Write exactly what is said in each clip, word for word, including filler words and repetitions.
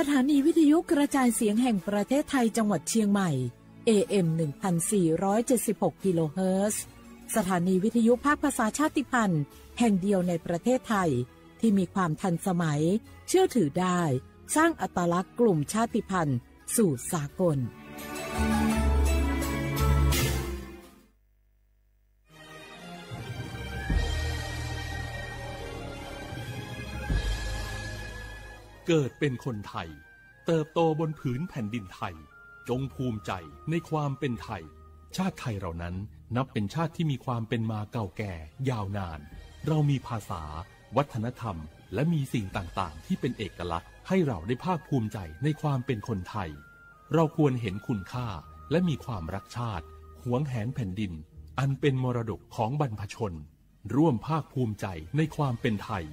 สถานีวิทยุกระจายเสียงแห่งประเทศไทยจังหวัดเชียงใหม่ เอเอ็ม หนึ่งพันสี่ร้อยเจ็ดสิบหกกิโลเฮิรตซ์ สถานีวิทยุภาคภาษาชาติพันธุ์แห่งเดียวในประเทศไทย ที่มีความทันสมัย เชื่อถือได้ สร้างอัตลักษณ์กลุ่มชาติพันธุ์สู่สากล เกิดเป็นคนไทย เติบโตบนผืนแผ่นดินไทย จงภูมิใจในความเป็นไทย ชาติไทยเรานั้นนับเป็นชาติที่มีความเป็นมาเก่าแก่ยาวนาน เรามีภาษา วัฒนธรรม และมีสิ่งต่างๆ ที่เป็นเอกลักษณ์ ให้เราได้ภาคภูมิใจในความเป็นคนไทย เราควรเห็นคุณค่า และมีความรักชาติ หวงแหนแผ่นดิน อันเป็นมรดกของบรรพชน ร่วมภาคภูมิใจในความเป็นไทย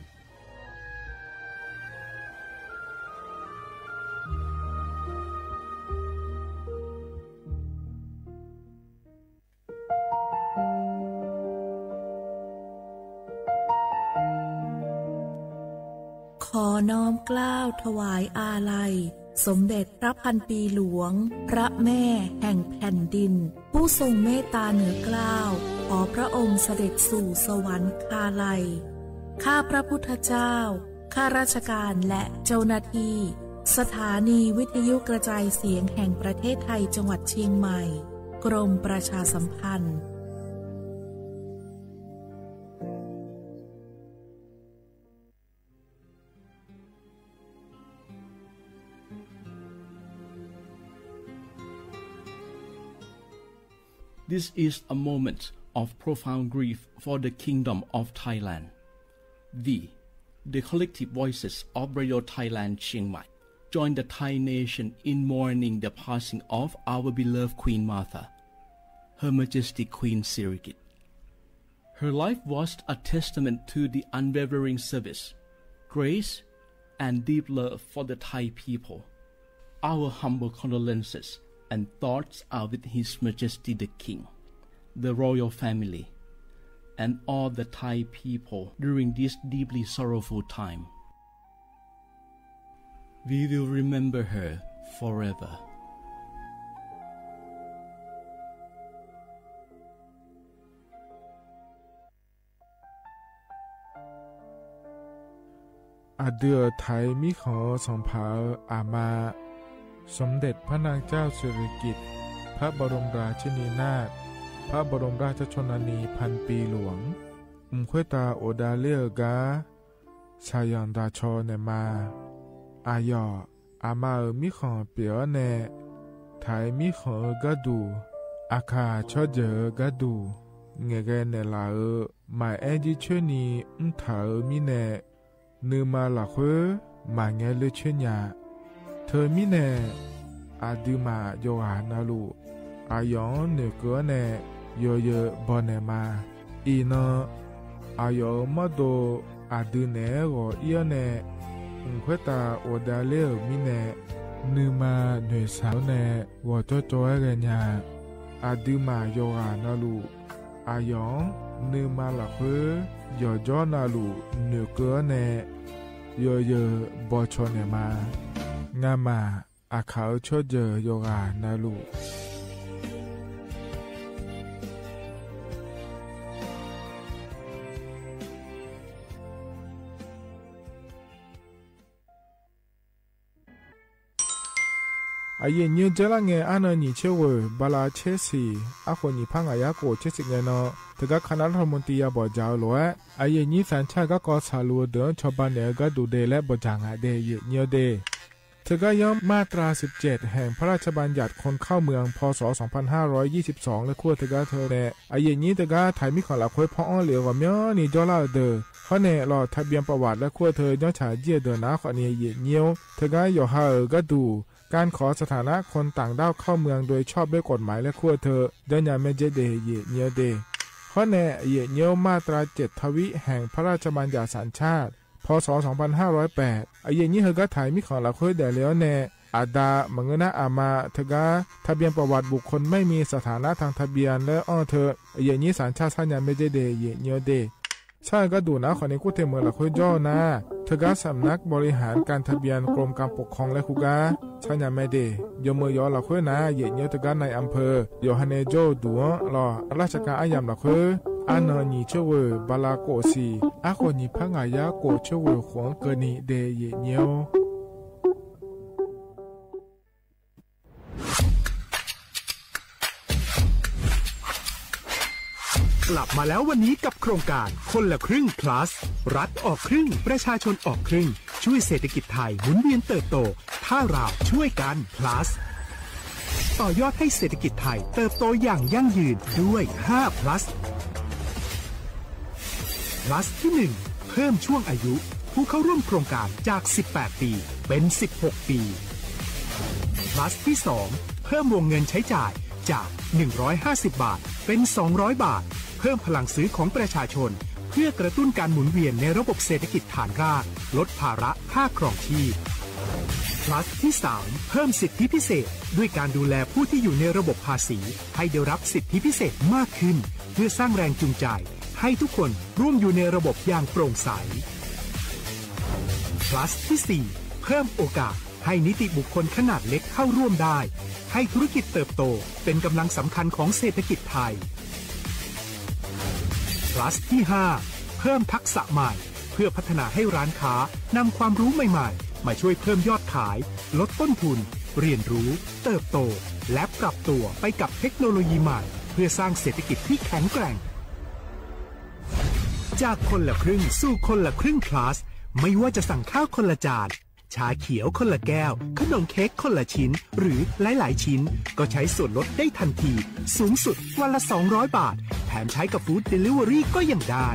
ขอน้อมเกล้าถวายอาลัย สมเด็จพระพันปีหลวง พระแม่แห่งแผ่นดิน ผู้ทรงเมตตาเหนือเกล้า ขอพระองค์เสด็จสู่สวรรคาลัย ข้าพระพุทธเจ้า ข้าราชการและเจ้าหน้าที่ สถานีวิทยุกระจายเสียงแห่งประเทศไทยจังหวัดเชียงใหม่ กรมประชาสัมพันธ์ This is a moment of profound grief for the Kingdom of Thailand. We, the collective voices of Radio Thailand Chiang Mai, join the Thai nation in mourning the passing of our beloved Queen Mother, Her Majesty Queen Sirikit. Her life was a testament to the unwavering service, grace, and deep love for the Thai people. Our humble condolences and thoughts are with His Majesty the King, the royal family, and all the Thai people during this deeply sorrowful time. We will remember her forever. Aqdui-euq Taiq mirkhanq-eu sanqpaq-euq aqma, สมเด็จพระนางเจ้าสิริกิติ์ พระบรมราชินีนาถ พระบรมราชชนนีพันปีหลวง mq khoertav ghofdav ler-eu gar shaqyanq daqcaw naeqma. Aqyawf aqma-euq mirkhanq pyeuf-awr nae, Taiq mirkhanq-eu gharduq, aqkaq tsawrjeuq-eu gharduq ngaeqghae naeqlaf-euq maqaer jircoer ni mrtaq-euq mirnae, nuima lafkhoer maqngae ler coer nya. Teumirnae, aqduimaf yawqghaq navluf, aqyawf-anr noeqkeuv-awr nae yawzeu bawnaeq ma. Iqnan, aqyawf-euq mawrdo aqdui naeq-aer ghawq ir-awr nae, mq khoertav ghofdav ler-euq mirnae, nuima noeqshaq-awr nae ghawqcawv cawv-aer ghaenya. Aqduimaf yawqghaq navluf, aqyawf-anr nuima lafkhoer yawqjawr navluf noeqkeuv-awr nae, yawzeu bawcaw naeqma. Ngamaf aqkaq-eu tsawrjeuq yawqghaq navluf, aqyuif aqnyir-eu jarlar ngae arnan nyiq tser ghoeq bala tser siq, arkhof nyiq par ngaq yar khof tser siq ngae nan, teugar kanav larhawmq tiq ya bawqdzaq-eu lof-aer, aqyuif aqnyir sanqcar garkawv saqluf-eu deuq-anr cawba naeq-eu gharduq de laer bawqdzaq ngaq de, aqyuif aqnyir-eu de. Teugar yanr มาตราสิบเจ็ด แห่งพระราชบัญญัติคนเข้าเมือง พ.ศ. สองพันห้าร้อยยี่สิบสอง laer kur-eu teugar teu nae, aqyuif aqnyir teugar Taiq mirkhanq lafkhoer paw-anr lef-eu ghawqmyanrni jawrlar-eu deuq, hawr nae ลงทะเบียนประวัติ laer kur-eu teu janrcaq jir-eu deuq nar khawfni, aqyuif aqnyir-or, teugar yawqha-euq gharduq การขอสถานะคนต่างด้าวเข้าเมืองโดยชอบด้วยกฎหมาย laer kur-eu teu janrnya maerdzer de, aqyuif aqnyir-eu de. Hawr nae, aqyuif aqnyir-or, มาตราเจ็ดทวิ แห่งพระราชบัญญัติสัญชาติ พ.ศ. สองพันห้าร้อยแปด aqyuif aqnyir heugar Taiq mirkhanq lafkhoer daefle-awr nae, aqda maqngeur nar aqma teugar ทะเบียนประวัติบุคคลไม่มีสถานะทางทะเบียน laer anr-eu teu, aqyuif aqnyir sanqcar sarnya maerdzer de, aqyuif aqnyir-or de. Sar-eu gharduq nar khawfni kur te meuq lafkhoer jawr-eu nar, Teugar สำนักบริหารการทะเบียน กรมการปกครอง laer khoergar tsaqnyaf mae de. Yawmeuq yawf-eu lafkhoer nar, yaef nyi-eu teugar นายอำเภอ yawqha nae jawr-eu duq-anr lawq, ราชการอาหยาม lafkhoer arnan nyiq coer ghoeq bala kof siq, arkhawf nyiq par ngaq yar kof coer ghoeq khof-anr keuvni daef yaef nyi-awr. กลับมาแล้ววันนี้กับโครงการคนละครึ่ง plus รัฐออกครึ่ง ประชาชนออกครึ่ง ช่วยเศรษฐกิจไทยหมุนเวียนเติบโต ถ้าเราช่วยกัน plus ต่อยอดให้เศรษฐกิจไทยเติบโตอย่างยั่งยืนด้วย ห้า plus plus ที่ หนึ่ง เพิ่มช่วงอายุผู้เข้าร่วมโครงการจาก สิบแปด ปี เป็น สิบหก ปี plus ที่ สอง เพิ่มวงเงินใช้จ่ายจาก หนึ่งร้อยห้าสิบ บาท เป็น สองร้อย บาท เพิ่มพลังซื้อของประชาชน เพื่อกระตุ้นการหมุนเวียนในระบบเศรษฐกิจฐานราก ลดภาระค่าครองชีพ plus ที่ สาม เพิ่มสิทธิพิเศษ ด้วยการดูแลผู้ที่อยู่ในระบบภาษี ให้ได้รับสิทธิพิเศษมากขึ้น เพื่อสร้างแรงจูงใจ ให้ทุกคนร่วมอยู่ในระบบอย่างโปร่งใส plus ที่ สี่ เพิ่มโอกาสให้นิติบุคคลขนาดเล็กเข้าร่วมได้ ให้ธุรกิจเติบโตเป็นกำลังสำคัญของเศรษฐกิจไทย plus ที่ ห้า เพิ่มทักษะใหม่ เพื่อพัฒนาให้ร้านค้านำความรู้ใหม่ๆ มาช่วยเพิ่มยอดขาย ลดต้นทุน เรียนรู้ เติบโต และปรับตัวไปกับเทคโนโลยีใหม่ เพื่อสร้างเศรษฐกิจที่แข็งแกร่ง จากคนละครึ่งสู่คนละครึ่ง plus ไม่ว่าจะสั่งข้าวคนละจาน ชาเขียวคนละแก้ว ขนมเค้กคนละชิ้น หรือหลายๆ ชิ้น ก็ใช้ส่วนลดได้ทันที สูงสุดวันละ สองร้อย บาท แถมใช้กับ Food Delivery ก็ยังได้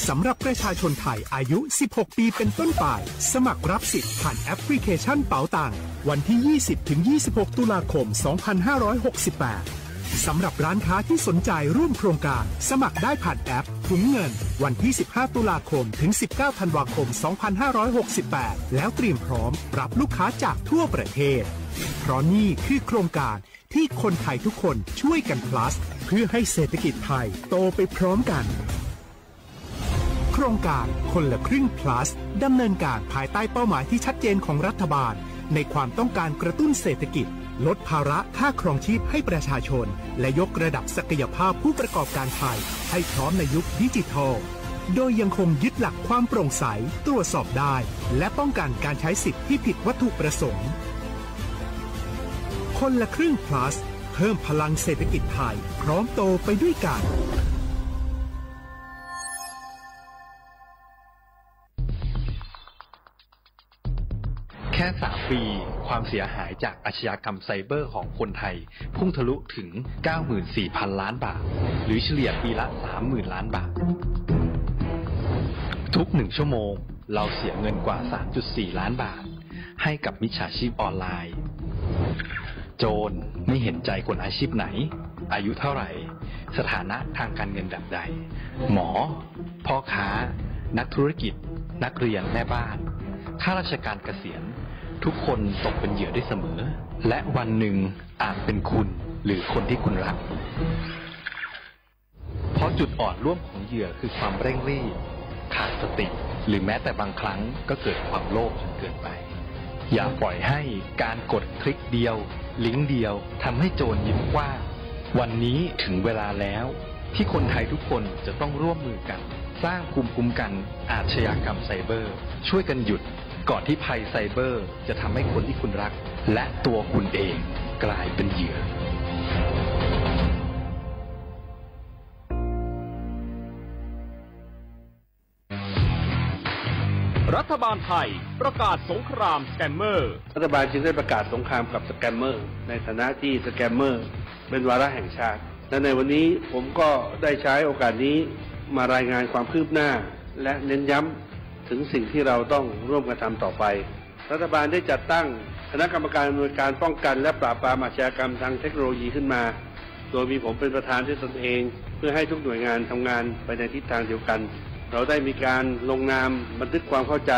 สำหรับประชาชนไทยอายุ สิบหก ปีเป็นต้นไป สมัครรับสิทธิ์ผ่านแอปพลิเคชันเป๋าตัง วันที่ ยี่สิบ ถึง ยี่สิบหก ตุลาคม สองพันห้าร้อยหกสิบแปด สำหรับร้านค้าที่สนใจร่วมโครงการ สมัครได้ผ่านแอปถุงเงิน วันที่ สิบห้า ตุลาคม ถึง สิบเก้า ธันวาคม สองพันห้าร้อยหกสิบแปด แล้วเตรียมพร้อมรับลูกค้าจากทั่วประเทศ เพราะนี่คือโครงการที่คนไทยทุกคนช่วยกัน plus เพื่อให้เศรษฐกิจไทยโตไปพร้อมกัน โครงการคนละครึ่ง plus ดำเนินการภายใต้เป้าหมายที่ชัดเจนของรัฐบาล ในความต้องการกระตุ้นเศรษฐกิจ ลดภาระค่าครองชีพให้ประชาชน และยกระดับศักยภาพผู้ประกอบการไทย ให้พร้อมในยุคดิจิทัล โดยยังคงยึดหลักความโปร่งใส ตรวจสอบได้ และป้องกันการใช้สิทธิ์ที่ผิดวัตถุประสงค์ คนละครึ่ง plus เพิ่มพลังเศรษฐกิจไทย พร้อมโตไปด้วยกัน แค่ สาม ปี ความเสียหายจากอาชญากรรมไซเบอร์ของคนไทย พุ่งทะลุถึง เก้าหมื่นสี่พันล้านบาท หรือเฉลี่ยปีละ สามหมื่นล้านบาท ทุกหนึ่งชั่วโมง เราเสียเงินกว่า สามจุดสี่ล้านบาท ให้กับมิจฉาชีพออนไลน์ โจรไม่เห็นใจคนอาชีพไหน อายุเท่าไหร่ สถานะทางการเงินแบบใด หมอ พ่อค้า นักธุรกิจ นักเรียน แม่บ้าน ข้าราชการเกษียณ ทุกคนตกเป็นเหยื่อได้เสมอ และวันหนึ่งอาจเป็นคุณ หรือคนที่คุณรัก เพราะจุดอ่อนร่วมของเหยื่อคือความเร่งรีบ ขาดสติ หรือแม้แต่บางครั้งก็เกิดความโลภจนเกินไป อย่าปล่อยให้การกดคลิกเดียว ลิงก์เดียว ทำให้โจรยิ้มกว้าง วันนี้ถึงเวลาแล้ว ที่คนไทยทุกคนจะต้องร่วมมือกัน สร้างภูมิคุ้มกันอาชญากรรมไซเบอร์ ช่วยกันหยุด ก่อนที่ภัยไซเบอร์จะทำให้คนที่คุณรัก และตัวคุณเองกลายเป็นเหยื่อ รัฐบาลไทยประกาศสงครามสแกมเมอร์ รัฐบาลจึงได้ประกาศสงครามกับสแกมเมอร์ ในฐานะที่สแกมเมอร์เป็นวาระแห่งชาติ และในวันนี้ผมก็ได้ใช้โอกาสนี้มารายงานความคืบหน้า และเน้นย้ำถึงสิ่งที่เราต้องร่วมกันทำต่อไป รัฐบาลได้จัดตั้งคณะกรรมการอำนวยการป้องกันและปราบปรามอาชญากรรมทางเทคโนโลยีขึ้นมา โดยมีผมเป็นประธานด้วยตนเอง เพื่อให้ทุกหน่วยงานทำงานไปในทิศทางเดียวกัน เราได้มีการลงนามบันทึกความเข้าใจ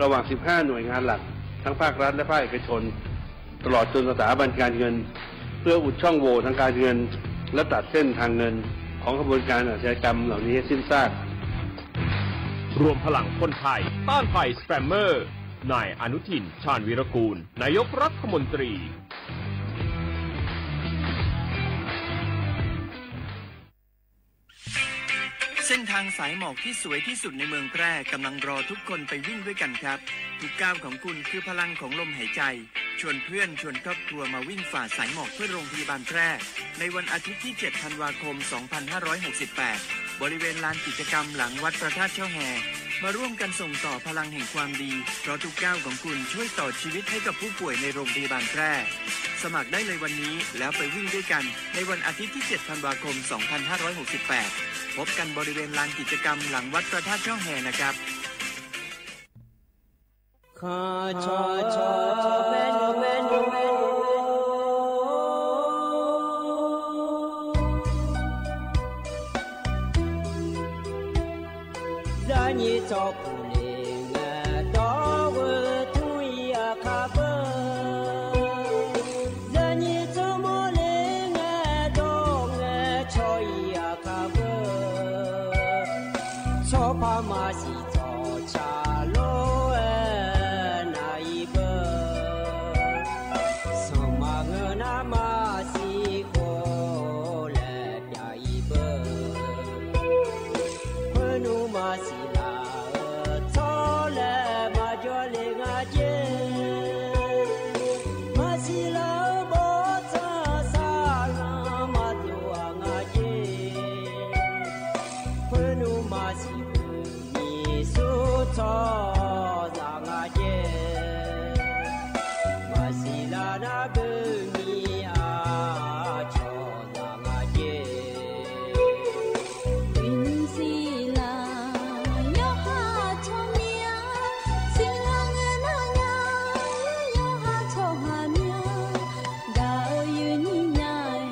ระหว่าง สิบห้า หน่วยงานหลัก ทั้งภาครัฐและภาคเอกชน ตลอดจนสถาบันการเงิน เพื่ออุดช่องโหว่ทางการเงิน และตัดเส้นทางเงินของขบวนการอาชญากรรมเหล่านี้ให้สิ้นซาก รวมพลังคนไทยต้านภัยสแปมเมอร์ นายอนุทิน ชาญวีรกูล นายกรัฐมนตรี เส้นทางสายหมอกที่สวยที่สุดในเมืองแพร่กำลังรอทุกคนไปวิ่งด้วยกันครับ ทุกก้าวของคุณคือพลังของลมหายใจ ชวนเพื่อนชวนครอบครัวมาวิ่งฝ่าสายหมอกเพื่อโรงพยาบาลแพร่ ในวันอาทิตย์ที่ เจ็ด ธันวาคม สองพันห้าร้อยหกสิบแปด บริเวณลานกิจกรรมหลังวัดพระธาตุช่อแฮ มาร่วมกันส่งต่อพลังแห่งความดี เพราะทุกก้าวของคุณช่วยต่อชีวิตให้กับผู้ป่วยในโรงพยาบาลแพร่ สมัครได้เลยวันนี้ แล้วไปวิ่งด้วยกันในวันอาทิตย์ที่ เจ็ด ธันวาคม สองพันห้าร้อยหกสิบแปด พบกันบริเวณลานกิจกรรมหลังวัดพระธาตุช่อแฮนะครับ Zaqnyiq tsawrkuq le ngae dawr-eu tmr-ir aqkar beu. Zaqnyiq tsawrmawr le ngae dawr ngae caw-ir aqkar beu. Tsawrpar maqsiq tsawrca lof-aer nav-ir beu. Sanqma ngeur nar maqsiq khof laer pyav-ir beu. Khoernmr maqsiq laf-eu tsawrlaeq maqjawr le nga jer. Maqsiq laf-eu bawrtsanq saqlanq maqtov-aq nga jer. Khoernmr maqsiq beu nyiq sur tsawrhaqzaq nga jer. Maqsiq laf nar beu nyiq aqcawq zaq nga jer. Uiqnymr siq laf yawqha tsawrmyanr, siqlar ngae nar nya yawqha tsawrhaq myanr. Gaq-eu uiqnymr nya-aer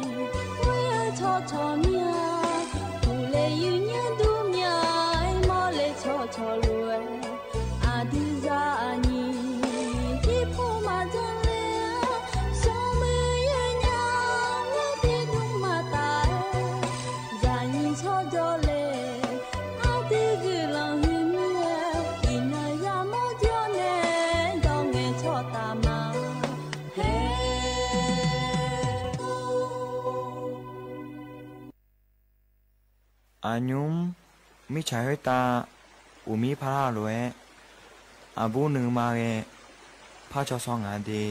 ghoer-eu tsawrcawq myanr. Uqle uiqnymr dur myanr-aer mawrle tsawrcawq lof-aer, aqdui zaqnyiq jirpov maqdzanr le-aer, smrmuiq yawnya-aer tiqdmr maqtaf-aer, zaqnyiq tsawrjawr le, aqdui guiqlanq huiqmuir-aer, iqnan yamawr jawr nae dawr ngae tsawrtaf ma. Her Aqnymr mirtsaq khoertav uqmir parlar lof-aer, aqbur nuima ghae par caw saw ngaq de.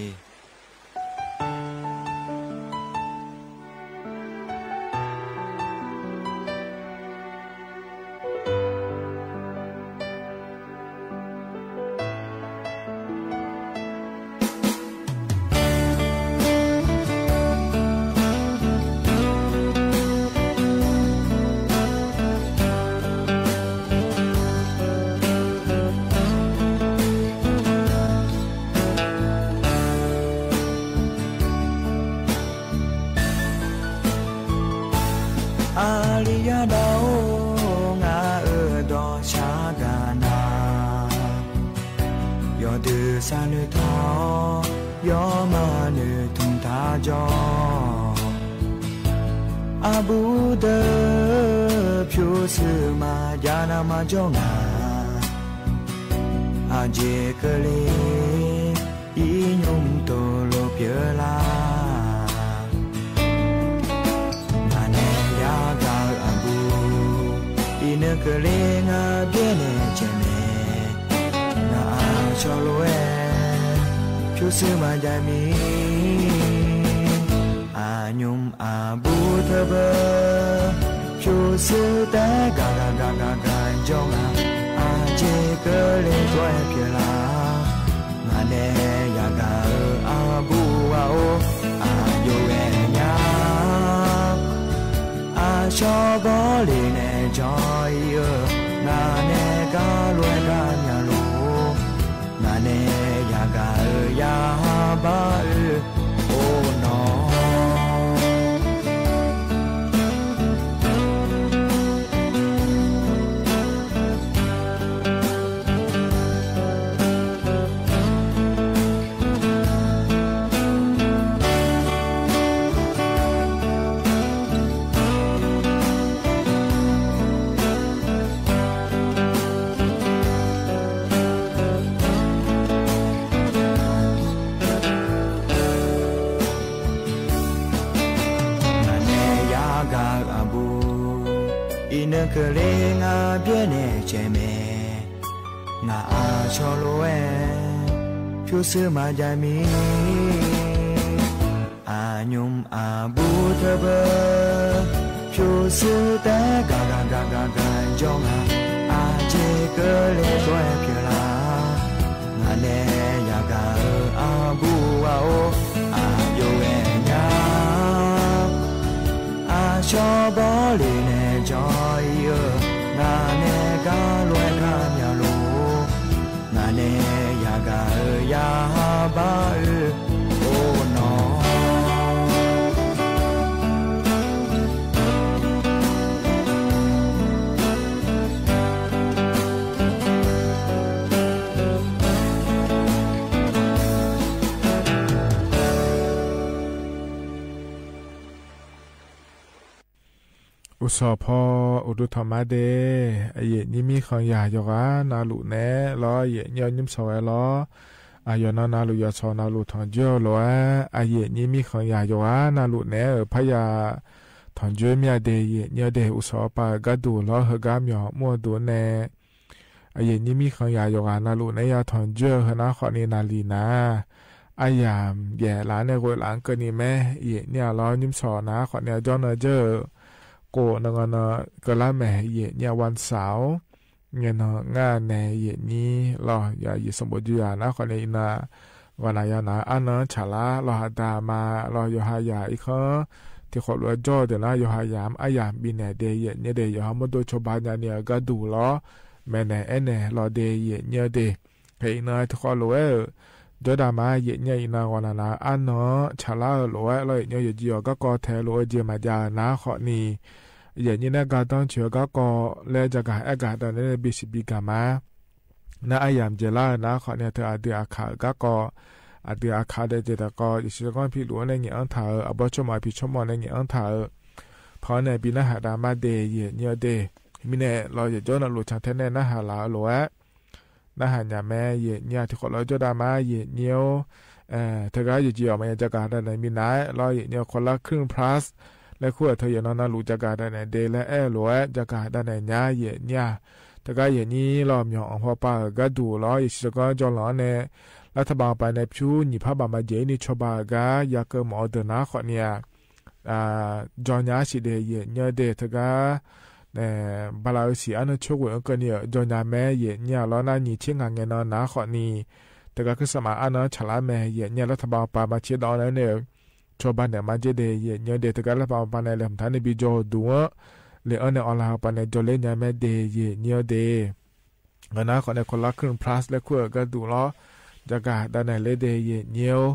Aqli yadaq-or, ngaq-euq dawqshaq gaq nar, yawdui sharnoeq taq-awr, yawmaf noeqtmq taq jawr. Aqbur deuq pyurshuir maqjav nar maqjawr nga. Aqjeq keuvle irnymr tov lof pyeuf lar. Ngaq nae yagaq-eu aqbur, iqnan keuvle ngar byaernaeq caeq mae. Ngaq aqcawq lof-aer pyurshuir maqjav mir. Aqnymr aqbur teu beu, pyurshuir taef-aer gaq gaq gaq gaq gaq jawr nga. Aqjeq keuvle tov-aer pyeuflar. Ngaq nae yagaq-eu aqbur ghaq-or, aqjox ghae nya. Aqshawr bawle nae jan-ir-eu, ngaq nae gar lof-aer gar nya lor. Ngaq nae yagaq-eu yarhaq bar-eu or nawr. Aqbur, iqnan keuvle ngar byaernaeq caev mae. Ngaq aqcawq lof-aer pyurshuir maqjav mir. Aqnymr aqbur teubeu pyurshuir taef-aer gaq gaq gaq gaq gaq jawr nga. Aqjeq keuvle dawr-aer pyeuflar. Ngaq nae yagaq-eu aqbur ghaq-or, aqjox ghae nya. Aqshawr bawr le nae jawr-ir-eu, ngaq nae gar lof-aer gar myaq lor. Ngaq nae yagaq-eu yarhaq bar-eu or nawr. Uqsawq paw uqduq tanqma de, aqyuif nyir mirkhanq yaq yawqghaq navluf naeq-aer lawr, aqyuif nyir-awr nymr sawq ghae lawr. Aqyawf nan navluf yawqsawq navluf tanqjoer-eu lof-aer, aqyuif nyir mirkhanq yaq yawqghaq navluf naeq-aer-euq parya tanqjoer mir-a de, aqyuif nyir-awr de. Uqsawq paw-euq gharduq lawr, heugar myawq mr-eu duq nae aqyuif nyir mirkhanq yaq yawqghaq navluf naeq-aer ya tanqjoer-eu heunar khawfni naqliq nar, aryamq jaef laf-anr nae ghoe laf-anr keuvni mae. Aqyuif nyir-a lawr, nymr sawq nar khawfni jawr nan jeur-eu, kof nan ngaq nan keuvlar mae. Aqyuif nyir-a วันเสาร์-or, ngaeqnan ngar nae aqyuif nyir lawr, ya aqyuif sanqbof juiv yaq nar khawfni iqnan ghawqnaq yawqnaq-eu arnan-anr tsaqlar lawr, haqdaq ma lawr, yawqha yaq irkanr tiqkhawf lof-aer jawr-eu deuq nar yawqha yaq-anr aryamq bifnaeq de, aqyuif nyir de. Yawqha mawrdo cawba nyani-euq gharduq lawr, maeqnaeq aernaeq lawr de, aqyuif nyir-awr de. Hae iqnan tiqkhawf lof-aer-euq jawrdav ma, aqyuif nyir-a iqnan ghawqnaq naq-eu arnan-anr tsaqlar-eu lof-aer lawr, aqyuif nyir-awr yawqjeq yawq garkawv taeq lof-eu jeq maqjav-euq nar khawfni, aqyuif nyir nae gardanr coeq-eu garkawv laer jagaq aer gaq dav naeq nae bisiq bigaq ma. Nar aryamq dzaeqlar-eu nar khawfni, teu aqdui aqkaq-euq garkawv, aqdui aqkaq daef jeq daef kawv, yasiq sawrganr piluf-anr nae ngaeq-anr taq-euq, aqbawr tsawrmawq aqpiq tsawrmawq nae ngaeq-anr taq-euq, pan-anr nae bi narhaq dav ma de, aqyuif nyir-awr de. Mirnae lawr, yawqjawr navluf cantae nae narhaq laf-eu lof-aer narhaq nya mae. Aqyuif nyir-a tiqkhawf lof-aer jawrdav ma, aqyuif nyir-or. Teugar yawqjeq yawq maqya jagaq dav naeq minav-aer lawr, aqyuif nyir-a คนละครึ่ง plus laer kur-euq teu yawqnan navluf jagaq dav naeq de laer aer-eu lof-aer jagaq dav naeq nya, aqyuif nyir-a. Teugar aqyuif nyir lawr, myawq anq haw pav-euq gharduq lawr, yasiq sawrganr jawrlanq-anr nae รัฐบาล pav nae pyur nyiq par baq maqjeq-ir ni cawba-euq gar yakeuv mawf-eu deuq nar khawfni-aq, jawr nya-ar siq de, aqyuif nyir-awr de. Teugar bala-eu siq arnan coer ghoeq-anr keuvni-euq jawr nya mae, aqyuif nyir-a lawr. Nar nyiq tser ngaq ngaeq nan nar khawfni, teugar kuirsaq maf arnan-anr tsaqlar mae, aqyuif nyir-a. รัฐบาล pav maqtser dawv nae nae-euq cawba naeq ma jer de, aqyuif nyir-awr de. Teugar รัฐบาล pav nae laeqhmq taq nae bi jawr-eu duq-anr, le-anr nae awqlaf-eu pav nae jawrler nya mae de, aqyuif nyir-awr de. Ngaq nar khawfni คนละครึ่ง plus laer kur-euq gharduq lawr, jagaq dav naeq ler de, aqyuif nyir-or.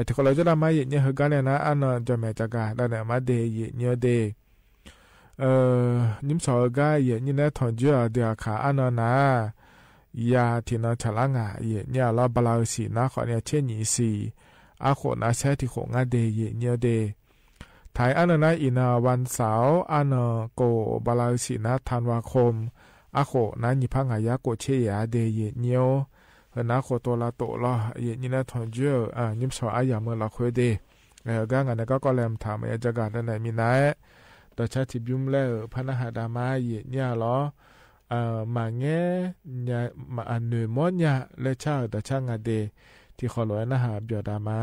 Tiqkhawf lof-aer jawrdav ma, aqyuif nyir-a. Heugar nae nar arnan jawrmaeq jagaq dav naeq ma de, aqyuif nyir-awr de. Nymr sawq-eu gar aqyuif nyir nae tanqjoer-eu aqdui aqkaq arnan nar, ya tiqnan tsaqlar ngaq, aqyuif nyir-a lawr. Bala-eu siq nar khawfni tser nyiq siq, arkhof nar saer tiqkhof ngar de, aqyuif nyir-awr de. Taq-ir arnan nar iqnan วันเสาร์ arnan kof, bala-eu siq nar ธันวาคม arkhof nar nyiq par ngaq yar kof tser yaeq-a de, aqyuif nyir-or. Heunar khof tov lavtof lawr, aqyuif nyir nae tanqjoer-euq nymr sawq aryamq-eu lafkhoer de. Heugar ngaq nae garkawv laeqhmq taq maqya jagaq dav naeq minav-aer, dawqcar tiqbymr laer-euq par narhaq dav ma, aqyuif nyir-a lawr. Maqngaer noeqmawr nya laer car-euq dawqcar nga de. Tiqkhawf lof-aer narhaq byawq dav ma.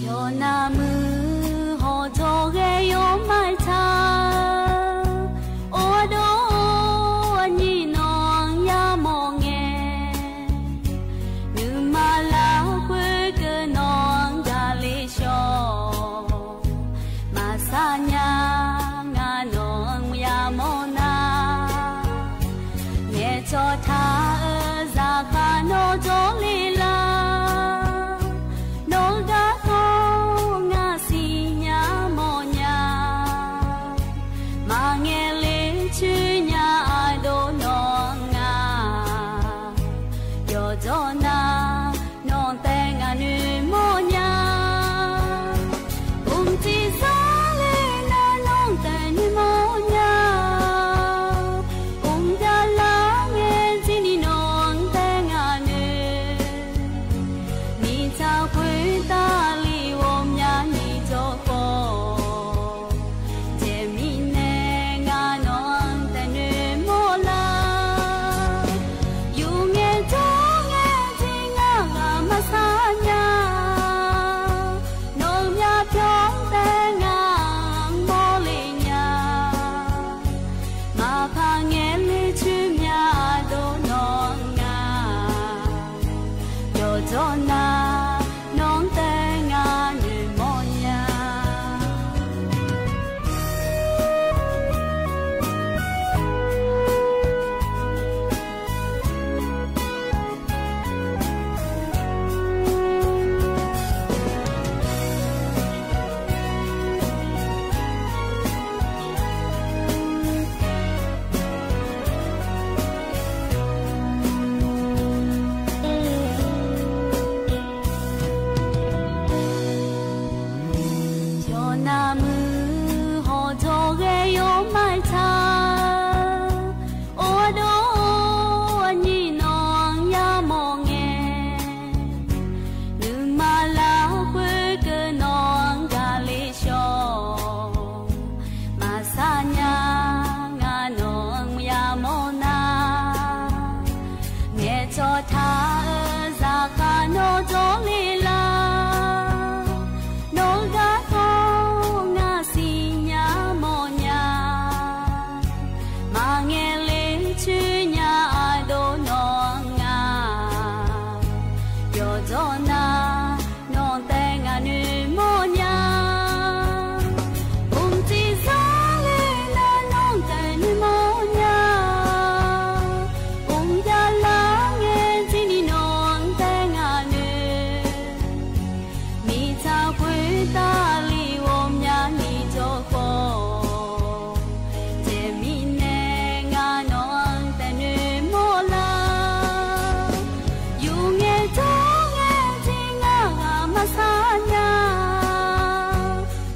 Jawrnar muiq hawq jawrghae yawmaiq taq, ardov nyiq nan yamawr ngae, nuima lafkhoer keuv nan gaqle shawr, maqsar nya ngaq nan yamawr nar, ngaeqcawq taq-euq zaqkhav nawr jawrle lar. Nawr garkawv ngaq siqnya mawrnya, maqngaeq le coer nya ardov nawr nga. Tsawrtaq-euq zaqkhav nawr jawrle lar. Nawr-eu garkawv ngar siqnya mawrnya. Maqngaeq le coer nya aqdov nawq nga. Yawqjawr nar nawq taef ngaq noeqmawr nya. Mqciv zanr le nar nawq taef noeqmawr nya. Mqjav lar ngae jir ni nawq taef ngaq noeq. Mirtsaq khoertav li ghawqmyani jawr khawf, jeq mirnae ngar nawq-anr taef noeqmawr lar. Yur ngae jawr ngae jir ngar ghaq maqsar nya.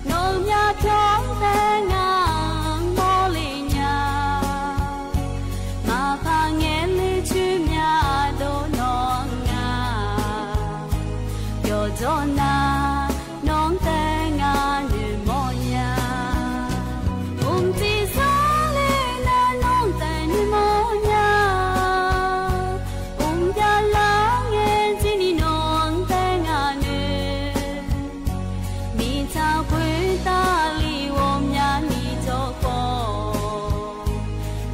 Nawq-eu myavpyawr taef ngar-anr mawrle nya. Maqpar ngaeq le coer myadov nawq nga. Yawqjawr nar nawq-anr taef ngar noeqmawr nya. Mqciv zanr le nar nawq-anr taef noeqmawr nya. Mqjav lar ngae jir ni nawq-anr taef ngaq noeq. Mirtsaq khoertav li ghawqmyani jawr khawf,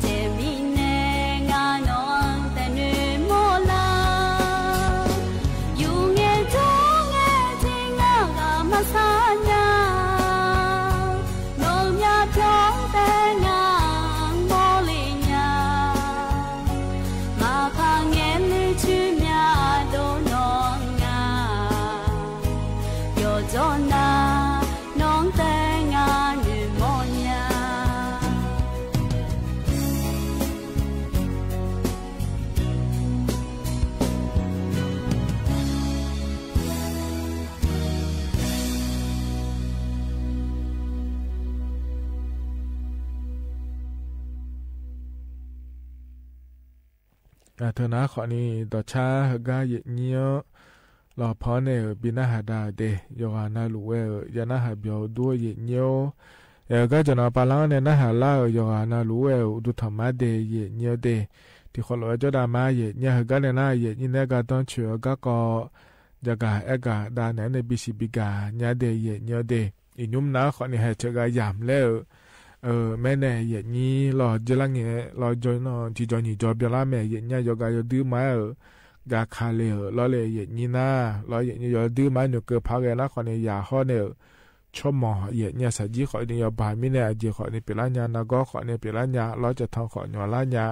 jeq mirnae ngar nawq-anr taef noeqmawr lar. Yur ngae jawr ngae jir ngar ghaq maqsar nya. Nawq-eu myavpyawr taef ngar-anr mawrle nya. Maqpar ngaeq le coer myadov nawq nga. Yawqjawr nar nawq-anr taef ngar noeqmawr nya. Aqteu nar khawfni dawqcar heugar yaefnyir-anr lawqpanq-anr nae-euq bi narhaq da-euq de, yawqghaq navluf ghae-euq ya narhaq byawq-eu dur-eu yaefnyir-or, aer-eu gar jawq navpavlar-anr nae narhaq lar-euq yawqghaq navluf ghae-euq uqduq tanqmar de yaefnyir-eu de, tiqkhawf lof-aer jawrdav ma yaefnyir-a heugar nae nar yaefnyir nae gardanr coeq-eu garkawv jagaq aergaq dav naeq-anr nae bisiq bigaq nya de yaefnyir-eu de, iqnymr nar khawfni haeq ceuq ghaq yamq laer-euq maer nae yaefnyir lawq dzeurlar ngae lawq jawr-eu nar tiqjawq nyiq jawr byanlar mae yaefnyir-a yawqghaq yawduir ma-aer-euq gaq ka le-euq lawr le yaefnyir nar lawr yaefnyir yawduir ma-aer noeqkeuv par ghae nar khawfni yaqhawr nae-euq tsawrmawq yaefnyir-a saqjir khawfni yawbaq mirnae aqjeq khawfni pyeuflar nya nargawr khawfni pyeuflar nya lawr cavtan khawf nyawqlar nya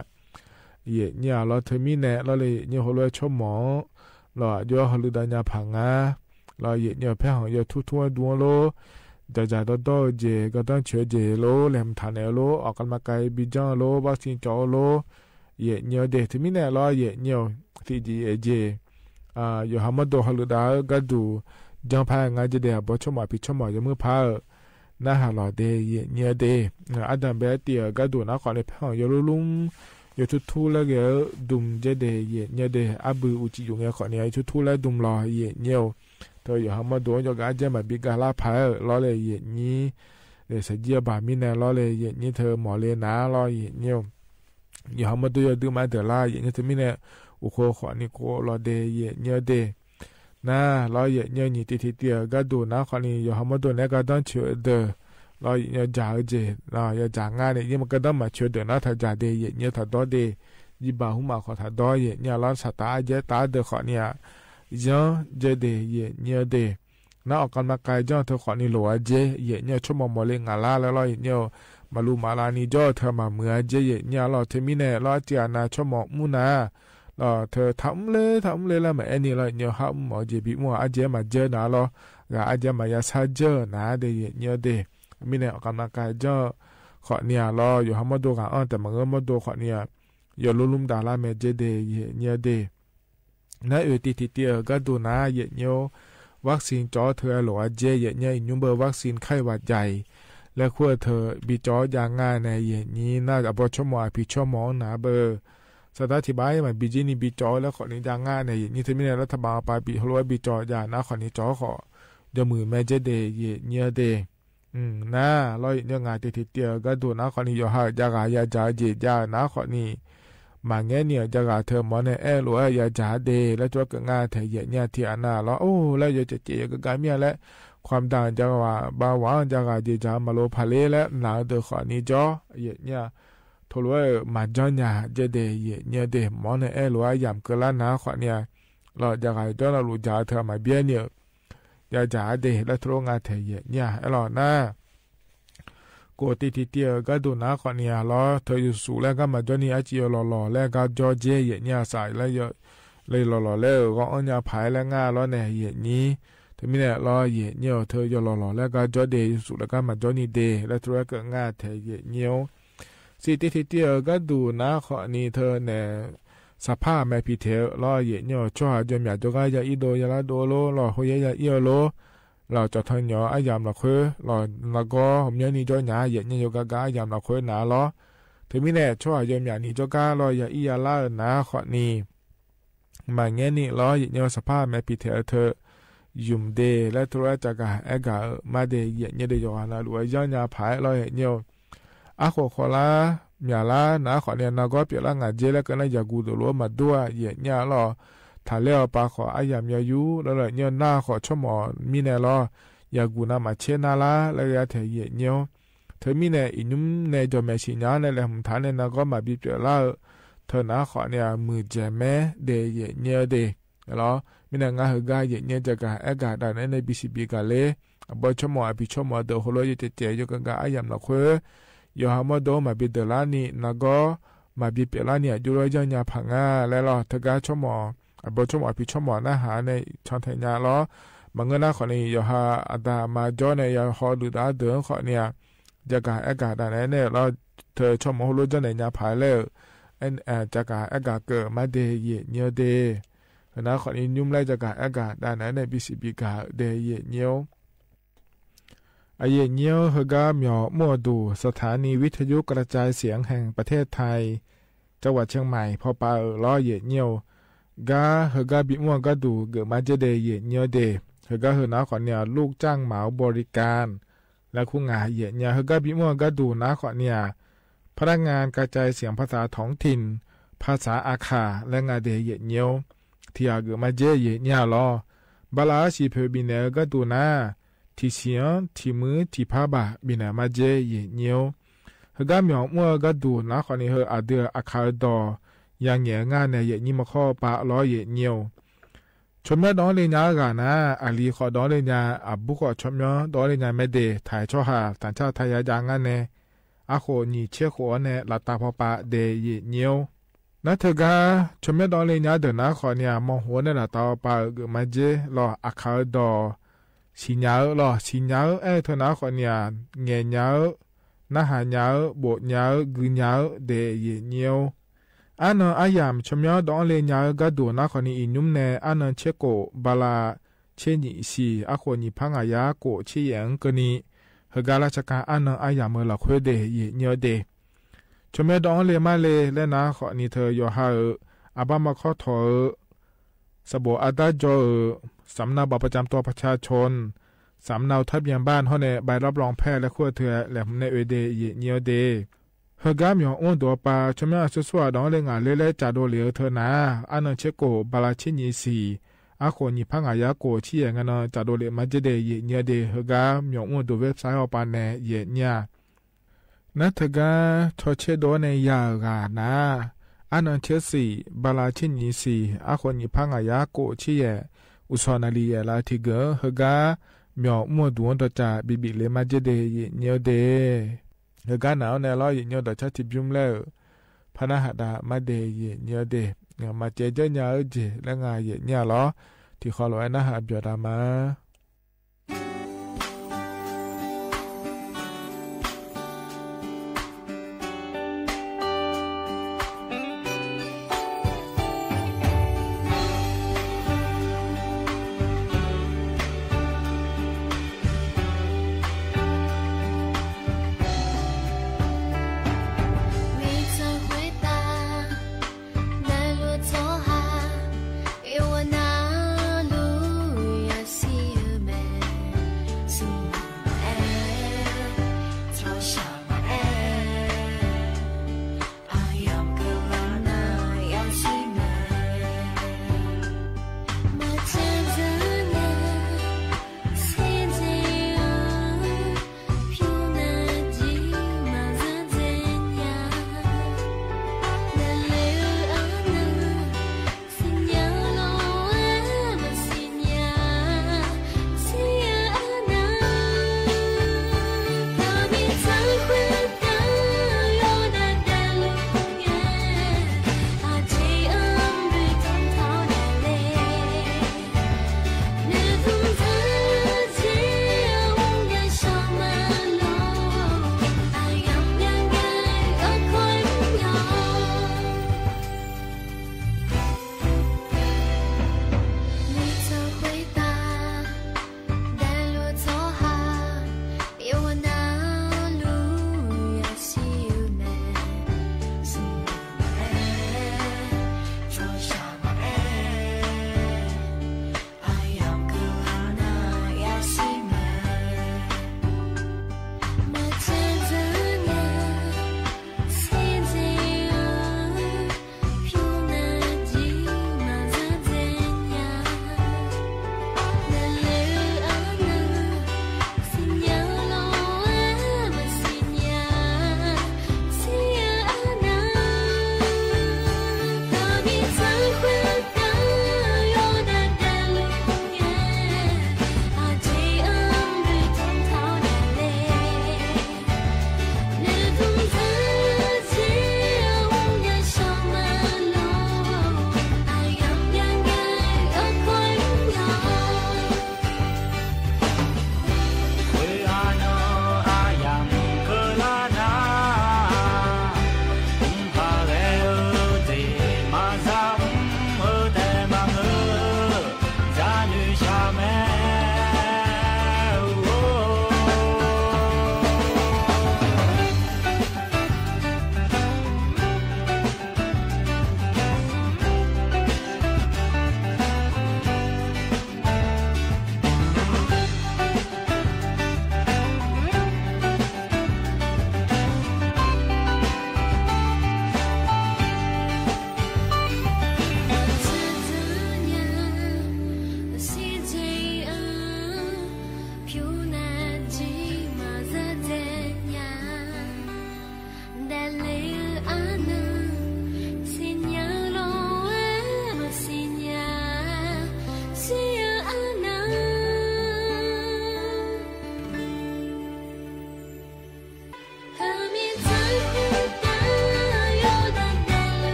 yaefnyir-a lawr teumirnae lawr le yaefnyir heulof-aer tsawrmawq-anr lawq aqjox-aer hawluiv dav nya paq nga lawr yaefnyir-eu paerkhanq yawtur tur-aer dm-anr lor, dzaqdzaq dawrdawr-eu jeq gardanr coeq-eu jeq lor laeqhmq taq naeq-eu lor, awqkavmaqkav bijanr-eu lor, vaksin cawv-eu lor, yaefnyir-eu de teumirnae lawr yaefnyir-eu tiqjeq-aer jeq yawqha mawrdo hawluiv dav-eu gharduq janr par-aer nga dzer de aqbawr tsawrmawq aqpiq tsawrmawq yawmuir par-eu narhaq lawq de yaefnyir-eu de. Ardanq bae-aer tiv-euq gharduq nar khawfni paerkhanq yawlur lmr yawtur tur laer ghae-eu dm dzer de yaefnyir-eu de, arbui uqcif yuf ngae khawfni yawtur tur laer dm lawq yaefnyir-eu. Teu yawqha mawrdo-anr yawqghaq ardzaer maqbi gavlar paq-aer-euq lawr le yaefnyir saqjir-eu baq mirnae lawr le yaefnyir teu mawq le nar lawr yaefnyir-eu. Yawqha mawrdo yawduir ma-aer deuq lar yaefnyir teumirnae uqkhov khawfni kov lawq de yaefnyir-eu de. Nar lawr yaefnyir-eu nyiq tiv tiqtiv-euq gharduq nar khawfni yawqha mawrdo naeq-aer gardanr coeq-eu deuq lawr yaefnyir-eu dzaq-eu jeq yadzaq ngar nae yaerma gardanr maqcoeq-eu deuq nar taq dzaq de yaefnyir-eu taq dawr de. Jirbaq hmq maf khawf taq dawr yaefnyir-a lawr saqtaf ardzaer taf-aer deuq khawfni-aq yanr dzer de yaefnyir-eu de. Nar awqkavmaqkav janr-eu teu khawfni loq-a dzer yaefnyir-eu tsawrmawq mawq le ngaq lar laer lawr yaefnyir-eu maqluv maqlav ni jawr-eu teu maqmuiq-a dzer yaefnyir-a lawr teumirnae lawr arciv aqnav tsawrmawq mr nar lawr teu taq mr ler taq mr ler laer maqaer ni lawr yaefnyir-eu har mr mawf-eu jeq bimr-aq ardzaer maqdzeur nar lawr ghaq ardzaer maqya sar dzeur-euq nar de yaefnyir-eu de. Mirnae awqkavmaqkav janr-eu khawfni-aq lawr yawqha mawrdo ghaq-anr taef maqngeur mawrdo khawfni-aq yawlur lmr dav lar mae dzer de yaefnyir-eu de. Nar oe tiv tiqtiv-euq gharduq nar yaefnyir-or, vaksin cawv-awr teu-aer loq-a dzer yaefnyir-a iqnymr beu vaksin kar-iq baq jaq-iq laer kur-eu teu bi cawv-awr jav ngar nae yaefnyir nar aqbawr tsawrmawq aqpiq tsawrmawq-anr nar beu saqdar tiq baq-aer maqbi jir ni bi cawv-awr laer khawfni jav ngar nae yaefnyir teumirnae lar taqbaq maqpav bi heulof-aer bi cawv jav nar khawfni cawv-awr khawf jawrmuiq mae dzer de yaefnyir-eu de. Nar lawr yaefnyir-eu ngaq tiv tiqtiv-euq gharduq nar khawfni yawqha-euq jav ghaq yadzaq-eu jeq jav-euq nar khawfni maqngaer ni-euq jav ghaq teu mawr nae aer-eu lof-aer yadzaq-a de laer tov-aer keuv ngar taeq yaeq nyir-a tiq ghaq nav lawr or laer yawcaev caev yawqgar gar mir-a laer, ความดัง jav ghaq bav waq-anr jav ghaq jeq dzaq-eu maqloq paq ler laer naq-eu deuq khawf ni jawr yaeq nyir-a. Teulof-aer-euq maqjanr nya jaer de yaeq nyir-a de mawr nae aer-eu lof-aer yamq keuvlar nar khawf ni-a. Lawr jav ghaq jawr navluf dzaq-eu teu-aq maqbyaer ni-euq yadzaq-a de laer tov-aer ngar taeq yaeq nyir-a. Aerlawq nar, kof tiq tiq tiv-euq gharduq nar khawf ni-a lawr teu yawsuf laer gar maqjawr ni arciv yawlawq lawq laer gar jawr jaer yaeq nyir-a saf laer lawq lawq laer-euq ghawr-anr nya paq-aer laer ngar lawr nae yaeq nyir. Teumirnae lawr yaeq nyir-euq teu yawlawq lawq laer gar jawr de yawsuf laer gar maqjawr ni de laer tov-aer keuv ngar taeq yaeq nyir-or. Siq tiq tiq tiv-euq gharduq nar khawf ni teu nae saqpar-aq maeq piq taeq-eu lawr yaeq nyir-euq tsawrhaq jawr myaq jawrgar ya ir dov ya lar dov-eu lor lawq hawr yaer ya ir-eu lor. Lawq cawqteu nyawq-eu aryamq lafkhoer lawq nargawr hawmyanr ni jawr nya yaeq nyir yawqgar gar aryamq lafkhoer naq-a lawr. Teumirnae tsawrhaq yawmyaq ni jawrgar lawr ya ir ya lar-euq nar khawf ni maqngaer ni lawr yaeq nyir-eu saqpar maeq piq taeq-eu teu ymq de laer tov-aer caqgaq aergaq-euq mar de yaeq nyir de yawqghaq navluf-aer yanr nya paq-aer lawr yaeq nyir-eu arkhof khawf lar myaq lar nar khawf ni nargawr pyeuflar ngaq jer laer keuv nar yaqguq deuq lof-aer maqdur-a yaeq nyir-a lawr. Taqler-awr pav khawf aryamq yawyur lawr yaeq nyir-eu nar khawf tsawrmawf mirnae lawr yaqguq navmaqtser nar lar laer ghae-a taeq yaeq nyir-or. Teumirnae iqnymr nae jawqmaeq siqnya-anr nae laeqhmq taq-anr nae nargawr maqbi pyeuflar-eu teu nar khawf ni-a muiqdzaeq maer de yaeq nyir-eu de. Lawr mirnae ngar heugar yaeq nyir-eu jaqgaq aergaq dav naeq-aer nae bisiq bigaq ler. Aqbawr tsawrmawf aqpiq tsawrmawf deuq heulof-aer yawcaev caev yawqgar gar aryamq lafkhoer yawqha mawrdo maqbi deuq larni nargawr maqbi pyeuflarni aqjox lawr yanr nya paq nga laer lawr teugar tsawrmawf aqbawr tsawrmawf aqpiq tsawrmawf narhaq-anr nae can taeq nya lawr. Maqngeur nar khawf ni yawqha aqda aqma jawr nae yahaw luiqdaf-ar deuq-anr khawf ni-a jaqgaq aergaq dav naeq-aer nae lawr teu tsawrmawf heulof janrnaeq nya paq-aer laer-euq jaqgaq aergaq keuv mar de yaeq nyir-eu de. Heunar khawf ni nymr laer jaqgaq aergaq dav naeq-aer nae bisiq bigaq-euq de yaeq nyir-or. Aqyuif aqnyir-anr heugar myawq mr-euq duq สถานีวิทยุกระจายเสียงแห่งประเทศไทย จังหวัดเชียงใหม่ pawpav-euq lawr yaeq nyir-eu. Gar heugar bimr-eu gharduq geufma jaer de yaeq nyir-eu de. Heugar heunar khawf ni-a ลูกจ้างเหมาบริการ laer kur ngaq yaeq nyir-a heugar bimr-eu gharduq nar khawf ni-a พนักงานกระจายเสียงภาษาท้องถิ่น ภาษาอาข่า laer nga de yaeq nyir-or. Tiq ghaq geufma jaer yaeq nyir-a lawr. Bala arsiq poeq bifnaeq-eu gharduq nar tiqsiq-anr tiqmuir tiqpar baq bifnaeq ma jaer yaeq nyir-or. Heugar myawq mr-eu gharduq nar khawf ni heu aqdui-euq aqkaq-eu dawq yangaeq-eu ngar nae yaeq nyir maqkhawr-eu pav lawr yaeq nyir-or. Tsawrmyanr dawv-anr le nya-eu ghaq nar aqli khawf dawv-anr le nya, aqbur khawf tsawrmyanr dawv-anr le nya mae de taq-aer tsawrhaq taqcar taqya jav ngar nae arkhof nyiq tser khof-anr nae lavtav pawpav de yaeq nyir-or. Nar teugar tsawrmyanr dawv-anr le nya deuq nar khawf ni-a mawq hof-anr nae lavtav pawpav-euq geufma jaer lawr aqkaq-eu dawq siqnya-eu lawr siqnya-eu aer-eu teu nar khawf ni-a ngaeq nya-eu narhaq nya-eu bofnya-eu gui nya-eu de yaeq nyir-or. Arnan aryamq tsawrmyanr dawv-anr le nya-eu gharduq nar khawf ni iqnymr nae arnan tser khof bala tser nyiq siq arkhof nyiq par ngaq yar khof tser yaef-anr keuvni heugar lar tsarkar arnan aryamq-eu lafkhoer de yaeq nyir-eu de. Tsawrmyanr dawv-anr le mar le laer nar khawf ni teu yawqha-euq aqbar maqkawr tawq-eu sanqbof ardar jawr-euq สำเนาบัตรประจำตัวประชาชน สำเนาทะเบียนบ้าน hawr nae ใบรับรองแพทย์ laer kur-eu teu-aer laeqhmq nae oe de yaeq nyir-eu de. Heugar myawq mr-eu duq-awr pav tsawrmyanr aqsur sur-aq dawv-anr le ngaq ler laer caf dovlef-eu teu nar arnan tser khof bala tser nyiq siq arkhof nyiq par ngaq yar khof tser yaef ngae nan caf dovlef ma jaer de yaeq nyir-eu de heugar myawq mr-eu duq เว็บไซต์ awr pav nae yaeq nyir-a. Nar teugar caw caer dov-awr nae ya-euq ghaq nar arnan tser siq bala tser nyiq siq arkhof nyiq par ngaq yar khof tser yaef uqsawq naqliq yaef laf tiqgeuf-anr heugar myawq mr-eu duq-anr dawqcaf bibif le ma jaer de yaeq nyir-eu de. Heugar naq-anr nae lawr yaeq nyir-eu dawqcar tiqbymr laer-euq par narhaq dav mar de yaeq nyir-eu de. Ngaq maqcaev jaer nya-eu jeq laer nga yaeq nyir-a lawr tiqkhawv lof-aer narhaq byawq dav ma.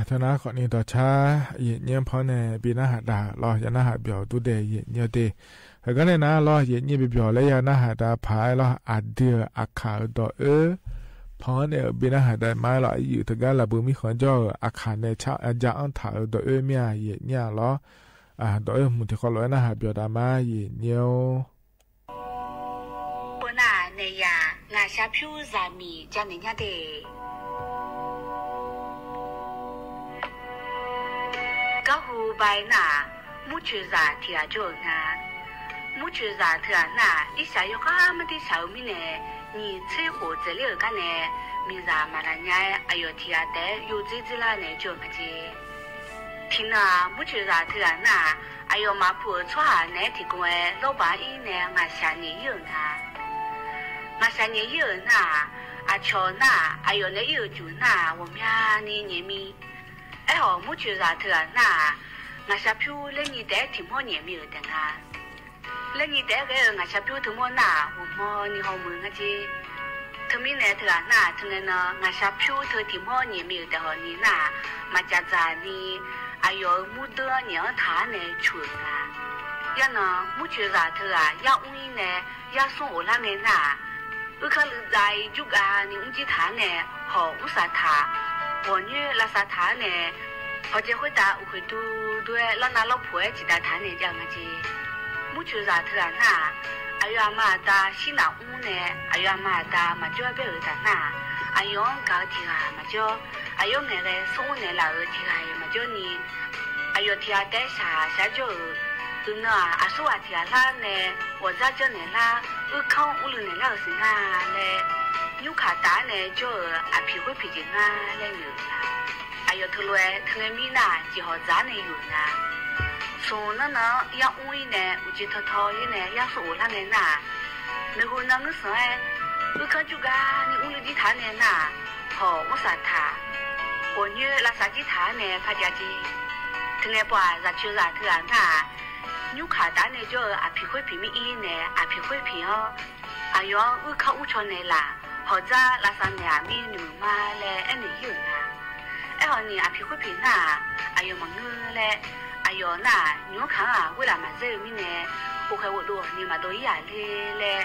Teunar khawfni dawqcar yaeqnyaer panr nae bi narhaq daq lawr, ya narhaq byawq dur dae yaeqnyaer de. Heugar nae nar lawr, yaeqnyaer bi byawq laer ya narhaq daq paq-aer lawr, aqdui-euq aqkaq-euq dawq oer panr nae-euq bi narhaq daq ma-aer lawr, aqyuif teugar laf bui mirkhanq jawr-euq aqkaq nae car ja-anr taq-euq dawq oer mir-a yaeqnyaer-a lawr. Dawq oer hmq tiqkawv lof-aer narhaq byawq daq ma yaeqnyaer-or. Beunar naeq yaq ngaqshaq pyur zaqmiq janaeq nya de. Garhu ba-aer nar-aq, murcoeqzaq tiq ghaq jawr-euq nga. Murcoeqzaq teughaq nar-aq, irshaq yawkhav mardir shaq-eu mirnae, nyiq tser khof dzaeqler-euq gar nae, miqzaq maqlaq nya-aer aqyawf tiq ghaq taef-aer yawdzer dzerlar nae jawr-eu nga jeq. Tiqnan-aq, murcoeqzaq teughaq nar-aq, aqyawf maqpu-euq tsawrhaq naeq-aer tiqkawv-aer lawrbaq-anr ir nae ngaqshaq nyaef ir-euq nga. Ngaqshaq nyaef ir-euq nar-aq, aqcawq nar-aq, aqyawf nae ir-euq juq nar-aq, ghawqmyani nyaef mir. Aerkhawf, murcoeqzaq teughaq nar-aq, ngaqshaq pyur laernyi taef-aer tiq mawr nyaef mir-euq taef nga. Laernyi taef-aer ghae-eu ngaqshaq pyur teumawr nar-aq, ghawqmyani hawmuiq-eu nga jeq. Teumirnae teughaq nar-aq, teungae nan ngaqshaq pyur teu tiq mawr nyaef mir-euq taef hawq ni nar-aq, maqcaf dzaq ni aqyawf-euq murdeuv-anr nyaef-anr taq-ar nae cu-euq nga. Yarnan murcoeqzaq teughaq yar mr ir nae yar smr ghoflar ngae nar-aq, uirkanr luiv dzav-ir jurgav ni mrjir taq-ar nae hawq mrsaq taq, ghawqnyoer lavsav taq-ar nae, hawqjaeq khoertav uqkhoeq duidui-aer larnav lawrpuq-aer ciqdav taq-ar nae jav-eu nga jeq. Murcoeqzaq teughaq nar-aq, aqyawf aqma aqda shir naf mr nae, aqyawf aqma aqda maqjawr-aer baer-euq taf nar-aq, aqyawf-anr gaq-eu tiq ghaq maqjawr, aqyawf-anr ngaeqghae smr mr naeqlaf-euq tiq ghaq-iq maqjawr ni, aqyawf tiq ghaq taef-aer shaq shaq jawr-euq, uiqnan-aq, aqsurghaq tiq ghaq lar nae ghawqdzar janrnaeq lar, uirkanr mrluiv naeq lar-euq siq nga laer, nymrkaq taf-ar nae jawr-euq aqpiq khoer piq jeq nga laer noeq-euq nga. Aqyawf teulof-aer teungae mir nar-aq, jeqhawq dzaq-ar nae yuf-euq nga. Smq nanrnan-anr yar mr ir nae uqcif tawtaw-ir nae yar smr ghoflar ngae nar-aq, maeqhu nan ngeur sanq-aer, uirkanr jurgav ni mrluiv jir taq-ar nae nar-aq, hawq mrsaq taq, ghawqnyoer lavsav jir taq-ar nae par jav jeq. Teungae pov-aq, zaqcoeqzaq teughaq nar-aq, nymrkaq taf-ar nae jawr-eu aqpiq khoer piq mir ir nae aqpiq khoer piq-anr, aqyawf-anr uirkanr mrcaw naeqlaf, hawqdzar lavsav naeq-aq mir noeq ma laer aernaeq ir-euq nga. Aerkhawf ni aqpiq khoer piq nar-aq, aqyawf maqngeur laer, aqyawf nar-aq, nymq-anr kaq-anr-aq ghoerlaf maqzaer-eu mirnae, ghofkhaeq ghofdov ni maqdov ir-aq ler laer,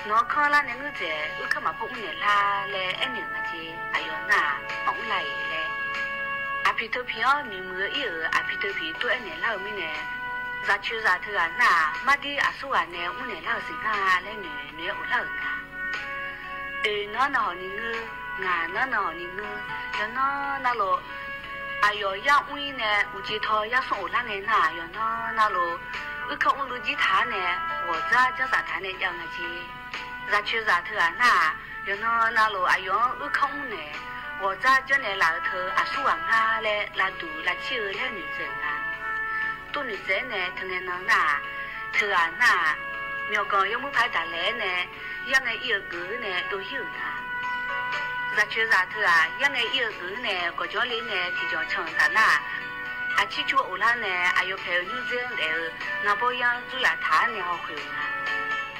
nawq-anr kanrlar nae ngeur dzaeq uirkanr maqpar mrnaeq lar laer aernaeq-euq nga jeq. Aqyawf nar-aq, maqmr la-iq laer, aqpiq teu piq-anr noeqmuiq-eu ir-euq aqpiq teu piq tov-aer naeqlar-eu mirnae, zaqcoeqzaq teughaq nar-aq, mardir aqsurghaq nae mrnaeq lar-euq siq nga laer noeq noeq-aer ghoflar-euq nga. Oeq nan-anr navhawq ni ngeur, ngaq nan-anr navhawq ni ngeur, yawqnan navluf, aqyawf yar mr ir nae uqcif taw yar smr ghoflar ngae nar-aq, yawqnan navluf, uirkanr mrluiv jir taq-ar nae, ghawqdzar janrsaf taq-ar nae jav-eu nga jeq. Zaqcoeqzaq teughaq nar-aq, yawqnan navluf aqyawf-anr uirkanr mrnaeq, ghawqdzar janrnaeq laf-euq teu aqsurghaq nga laer lavduq lavcir-eu laer noeqtsaev-euq nga. Tov noeqtsaev-aer nae teungae nan nar-aq, teughaq nar-aq, myawqganq yawmuir paq-aer daqlaeq-aer nae, yarngae ir-eu geuf-ir nae dov ir-euq nga. Zaqcoeqzaq teughaq yarngae ir-eu geuf-ir nae gawqjawq-anr le nae tiqjawq can-euq taf nar-aq, aqcir cur ghoflar nae aqyawf paeq-eu nymrdzer-anr daef-eu ngaqbawr yar-anr dzuryaf taq-ar nae hawkhoeq-euq nga.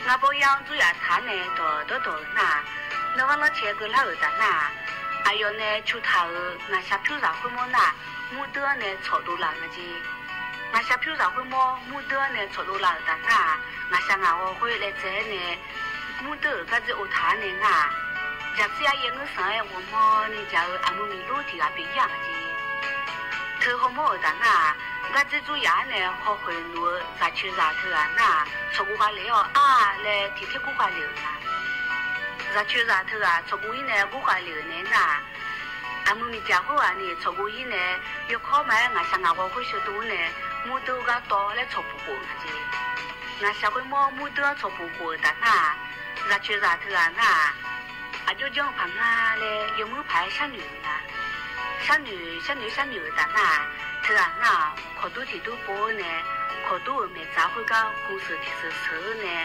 Ngaqbawr yar-anr dzuryaf taq-ar nae dawq dawrdawq-euq nar-aq, nanghanr lanrcae keuvlar-euq taf nar-aq, aqyawf nae cu taq-euq ngaqshaq pyur zaq khoermawr nar-aq, murdeuv-anr nae tsawqdov laf-euq nga jeq. Ngaqshaq pyur zaq khoermawr murdeuv-anr nae tsawqdov laf-euq taf nar-aq, ngaqshaq ngaq ghawqkhoer laejae-aer nae murdeuv-euq gardzer ov taq-ar nae nar-aq, jaqsir aryaer ngeur sanq-aer ghawqmawni jaq-eu aqmuiq miqlor tiq ghaq pyeuf ir-aq nga jeq. Teu hawmawr-euq taf nar-aq, gardzer dzuryaf-ar nae hawkhoeq luf-eu zaqcoeqzaq teughaq nar-aq, tsawqguv khavlef-awq ar laer tiq ter kur khavlef-euq nga. Zaqcoeqzaq teughaq tsawqguv ir nae kur khavlef-euq nae nar-aq, aqmuiq miqdzaq khoerghaq ni tsawqguv ir nae, yawkawr ma-aer ngaqshaq ngaq ghawqkhoer sheuqdov-ar nae, murdeuv gar tawv laer tsawqpuq khof-euq nga jeq. Ngaqshaq khoermawr murdeuv-anr tsawqpuq khof-euq taf nar-aq, zaqcoeqzaq teughaq nar-aq, aqjox janr-eu paq nga laer yawmuir paq-aer sharnoeq-euq nga. Sharnoeq sharnoeq sharnoeq-euq taf nar-aq, teughaq nar-aq, kawqdur tiq dur pov-ar nae, kawqdur-euq maeqdzaq khoergar gu seuq tiq seuq seuq-ar nae,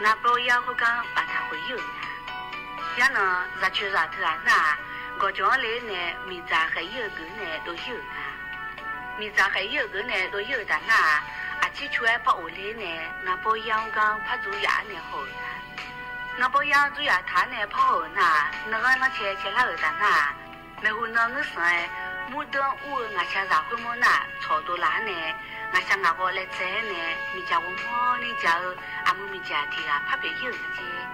ngaqbawr yar khoergar baftaq khoeq ir-euq nga. Yarnan zaqcoeqzaq teughaq nar-aq, gawqjawq-anr le-ar nae miqdzaq khaeq ir-eu geuf-ar nae dov ir-euq nga. Miqdzaq khaeq ir-euq geuf-ar nae dov ir-euq taf nar-aq, aqcir cu-aer par of le-ar nae ngaqbawr yar-anr gar par dzuryaf-ar nae haw-euq nga. Ngaqbawr yar-anr dzuryaf taq-ar nae par haw-euq nar-aq, nanghanr lanrcae caelar-euq taf nar-aq, maeqhu nan ngeur sanq-aer Murdanr ur-eu ngaqshaqzaq khoermawr nar-aq, tsawqdov laf-anr nae ngaqshaq ngaqghawv laev tsaev-aer nae miqdzaq ghawrmawr ni dzaq-eu aqmuiq miqdzaq tiq ghaq par pyeuf-ir-euq nga jeq.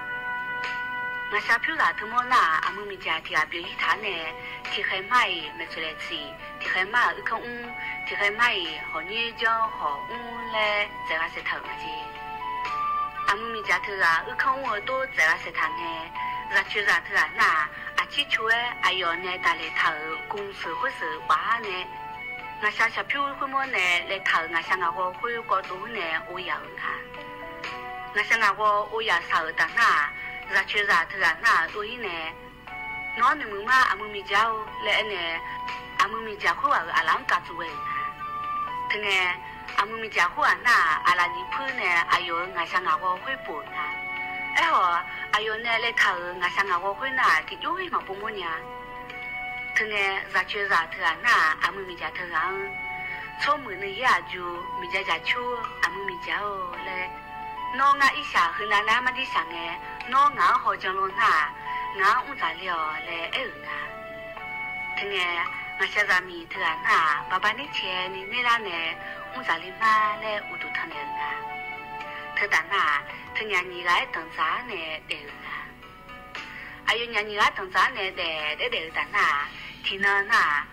Ngaqshaq pyurzaq teumawr nar-aq, aqmuiq miqdzaq tiq ghaq pyeuf-ir taq-anr nae, tiqkhaeq mar-iq maeqtsoeq laeq tsiq, tiqkhaeq mar-euq uirkanr mr, tiqkhaeq mar-iq hawq nyir janr hawq mr laer tsaev gha saeqtaq-euq nga jeq. Aqmuiq miqdzaq teughaq uirkanr mr-eu tor tsaev gha saeqtaq ngae, zaqcoeqzaq teughaq nar-aq, aqcir coq-aer aqyawf nae daqlaeq taq-euq gmqseuq khoerseuq baf-ar nae, ngaqshaq shaqpyur khoermawr nae laev taq-euq ngaqshaq ngaqghawv khoer kawv dov-ir nae ov yaf-euq nga. Ngaqshaq ngaqghawv ov yaf shaq-euq taf nar-aq, zaqcoeqzaq teughaq nar-aq dov-ir nae, Nawr noeqmuiq mar aqmuiq miqdzaq-or laer aernae, aqmuiq miqdzaq khoerghaq-euq aqlaf-anr kavtsuif ghae-euq nga. Teungae, aqmuiq miqdzaq khoerghaq nar-aq, aqlaf nyiq puir nae aqyawf-euq ngaqshaq ngaqghawv khoer pov-euq nga. Aerkhawf, aqyawf nae laev taq-euq ngaqshaq ngaqghawv khoer nar-aq, tiqjawr-ir maqpov mawrnya. Teungae, zaqcoeqzaq teughaq nar-aq, aqmuiq miqdzaq teughaq-anr, Tsawrmuiq nuiyaer aqjuq miqdzaq dzaq cur aqmuiq miqdzaq-or laer, Nawr ngar irshaq heunav nar mardir shaq ngae, nawr ngaq-anr hawjan law nar-aq, ngaq-anr mr dzaq le-awq laer aer-euq nga. Teungae, ngaqshaqzaq miq teughaq nar-aq, baqba ner caev ni nerlar nae mr dzaq le mar laer uqduq tanqnaeq-euq nga. Teutaf nar-aq, teunyaf nyiq ghaq-aer danqdzaq-ar nae daef-euq nga. Aqyawfnyaf nyiq ghaq-aer danqdzaq-ar nae daef daef daef-euq taf nar-aq, tiqnan nar-aq,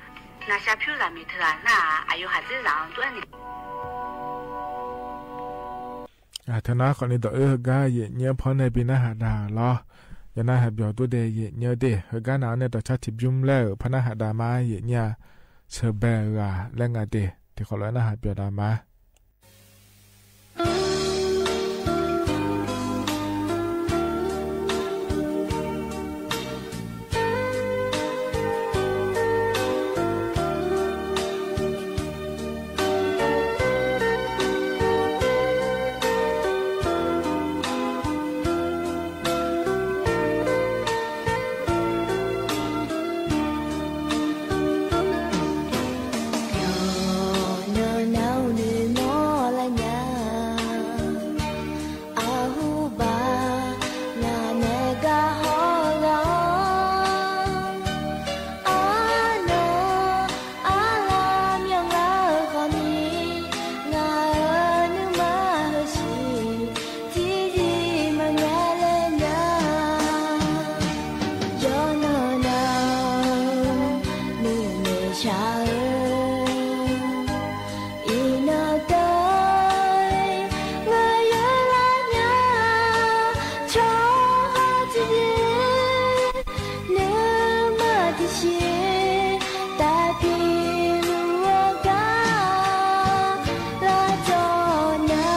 ngaqshaq pyurzaq miq teughaq nar-aq, aqyawf khaqdzerzaq-anr dov-aer nae Teunar khawfni dawq oer heugar yaef nyir-anr paw nae bi narhaq daq-euq lawr. Yawqnar haq byawq dur dae yaef nyir-eu de, heugar nav-anr nae dawqcar tiqbymr laer-euq par narhaq daq ma. Yaef nyir-a, sheuqbae-euq ghaq laer nga de, tiqkhawf lof-aer narhaq byawq daq ma. Yawqnan nav-eu noeqmawr lavnya, arhuba ngaq nae gar hawr ghaq-awr, arnan arlav myanlar-eu khawfni, ngaq-euq nuima heusiq tiqzir maqngae laer nya. Yawqnan nav-eu nuinoeq shaq-eu iqnan dawr-ir ngeur yar lar nya. Tsawrhaq tiqdui nuima tiqsiq taqbi luf-awr gar lar jawr nya.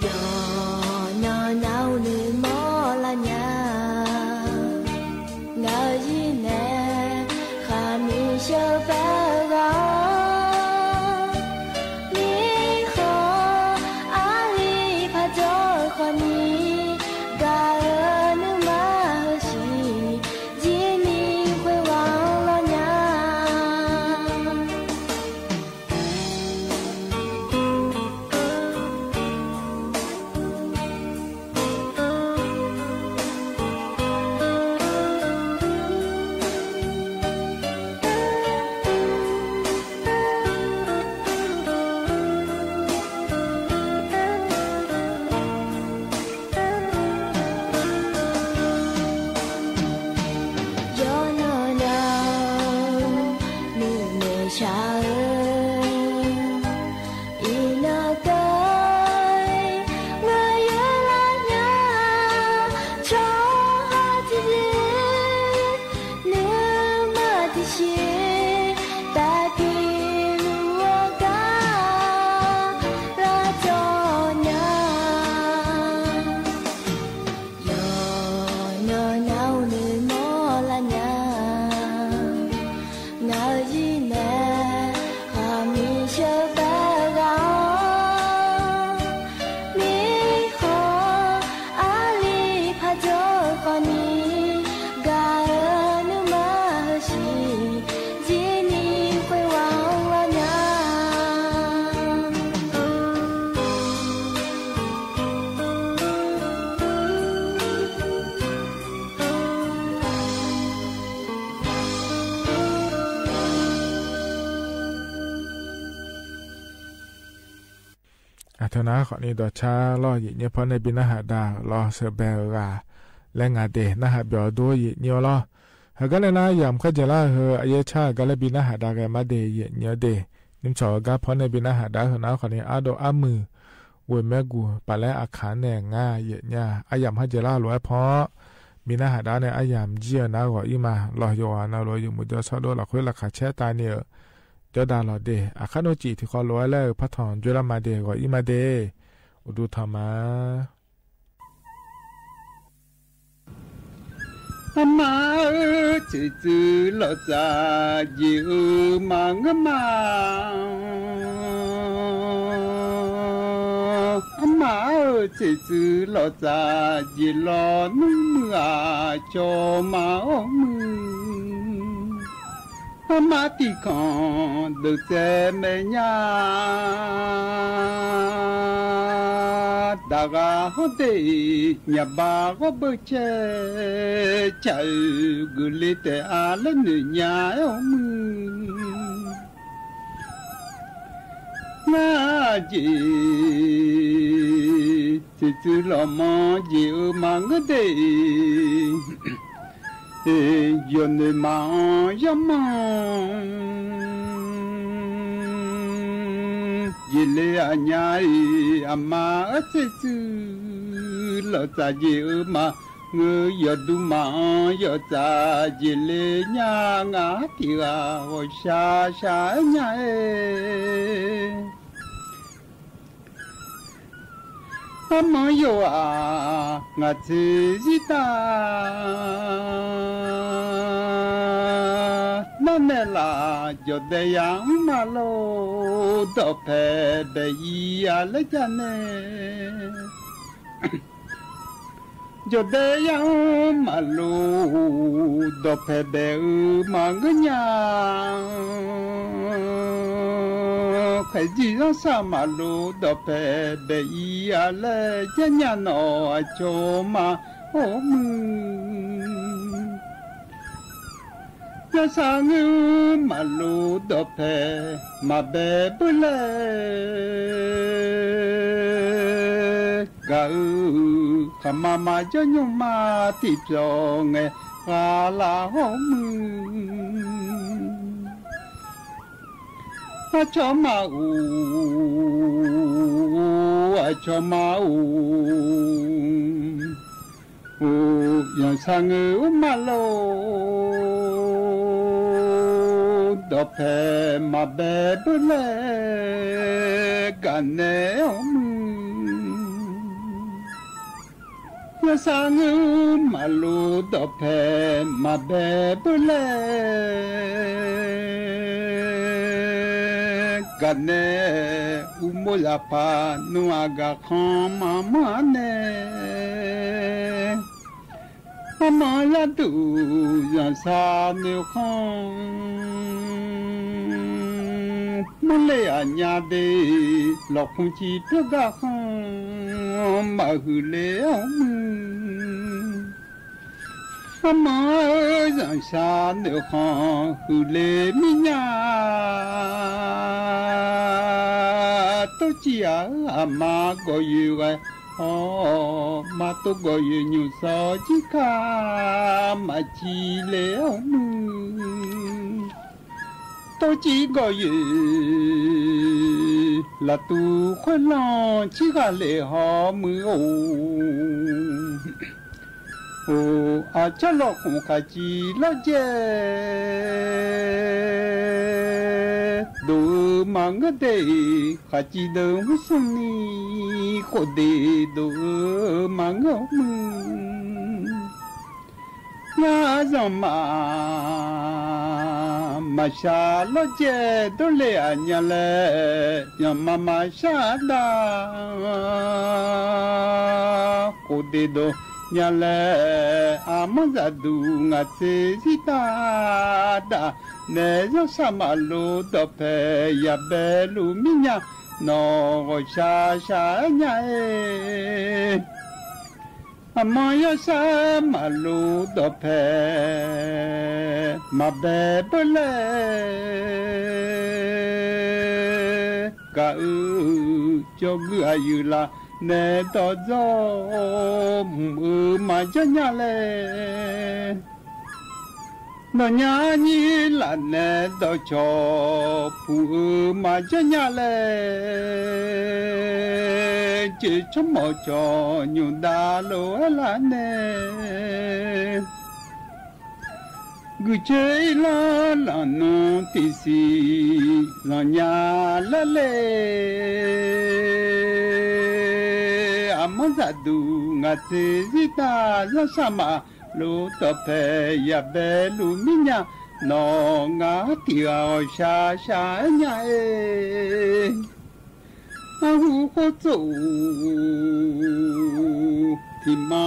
Yawqnan nav-eu noeqmawr lavnya, ngaq-euq zir nae khaqmiq sheuqbae-eu ghaq-awr, mirkhanq arli paq jawr-eu khawfni, gaq-euq nuima heusiq jir ni khoerghaq-anr lawr nya. Yawqnan nav-eu nuinoeq shaq-eu iqnan dawr-ir ngeur yar lar nya. Tsawrhaq tiqdui nuima tiqsiq taqbi luf-awr gar lar jawr nya. Yawqnan nav-eu noeqmawr lavnya, ngaq-euq zir nae Aqteu nar khawfni dawqcar lawr, yaeqnyir paw nae bi narhaq daq-euq lawr, sheuqbae-euq ghaq laer ngaq de narhaq byawq dur yaeqnyir-awr lawr. Heugar nae nar yamq kharjaeq lar-eu heu aqyaer car-euq gar laer bi narhaq daq ghae mar de yaeqnyir-awr de. Nymrcawq-eu gar paw nae bi narhaq daq-eu heu nar khawfni ardov armuiq ghoeq maerguq paf laer aqkaq-anr nae ngar yaeqnyir-a. Aryamq kharjaeq lar lof-aer paw-awr bi narhaq daq-awr nae aryamq jir-eu nar ghawq-ir ma. Lawq yawqghaq navluf-eu yawmuiq jawrshawr dov lafkhoer laqkhaq caer tavni-euq jawrdav lawq de. Aqkar nawr cif tiqkawv lof-aer laer-euq partawq joerlar ma de ghawq-ir ma de. Uqduq tanq ma. Arma-euq tseqtsuif lawqtsaf jeq-eu maqngeur ma. Arma-euq tseqtsuif lawqtsaf jeq lawnmr muiq-aq cawq ma-awr muiq. Arma tiqkanq deuq tsaev maeq nya. Daqghaq hawr de-iq nyaqba ghawr beucae caq-euq geufle taef-a laer noeq nya-aer-awr muiq. Ngar jeq tseqtsuif lawqmanq jeq-eu maqngeur de. Yawqnoeq maqanr yarmanr jeq le aqnya-iq aqma-euq tseqtsuif lawqtsaf jeq-eu maqngeur yawqduq maqanr yawqtsaf jeq le nya ngar tiq ghaq ghawqshaq shaq-aer nya-aer. Armanr yawf-aq ngaq tseq zirtav nar nae laf jawqdae yamr ma lor dawqpae bae-ir-a laer ja nae. Jawqdae yamr maqlof dawqpae bae-eu maqngeur nya. Khaeqjir zanrshaq maqlof dawqpae bae-ir-a laer ja nya nawq aqcawq ma-awr muiq. Zanrshaq ngeur maqlof dawqpae maqbae beur laer gaq-eu khaqma maqjawr nymrma tiqpyawq ngae ghaq laf hawr-eu muiq. Aqcawq ma-or, aqcawq ma-or, or zanrshaq ngeur-eu ma lor dawqpae maqbae beur laer gaq naeq-awr muiq. Zanrshaq ngeur maqlof dawqpae maqbae beur laer gaq nae uqmov lafpaq nmr-aq gaq khanq maqmanr-a nae. Armanr yarduq zanqsaq noeqkhanr, mrle aqnya de lawqkhmq ciq pyawr gar khanr maqhuiq le-awr muiq. Armanr-eu zanqsaq noeqkhanr huiq le mirnya, tawrciv-aq-eu aqma gawqyoeq ghae-awr, maqtov gawqyoeq nymq sawq jir kar maqciv le-awr muiq. Tawrciv gawqyoeq laftuv khoerlanr cirghaq lef haw muiq-or. Or, aqcawq lawqkhmq khaqciv lawrjae doq-eu maqngeur de, khaqciv deuq mr smrni khofdeq doq-eu maqngeur-awr muiq. Ngar zanqma maqshaq lawrjae dawrle aqnya laer, zanqma maqshaq dav khofdeq dawq nya laer, aqmanr zaqduq ngaq tser zir dav dav nae zanrshaq maqlof dawqpae yabae luf mirnya, nawq ghawqshaq shaq-aer nya-aer. Aqmanr yarshaq maqlof dawqpae maqbae beur laer ghaq-eu, jawrgui aqyuif laf naeq dawq dzawr, mq-euq maqjar nya laer. Nawqnya arnyir laf naeq dawqcawq, puq-euq maqjar nya laer. Jeq tsawrmawq cawq nymq dav lof-aer lar nae, guiqcoer irlanr lanqnmr tiqsiq lanqnya lar le. Aqmanr zaqduq ngaq tser zirtav zanrshaq maf, lof dawqpae yaqbae luf mirnya, nawq ngaq-anr tiq ghaq-awq shaq shaq-aer nya-e. Arhu khortsof tiq ma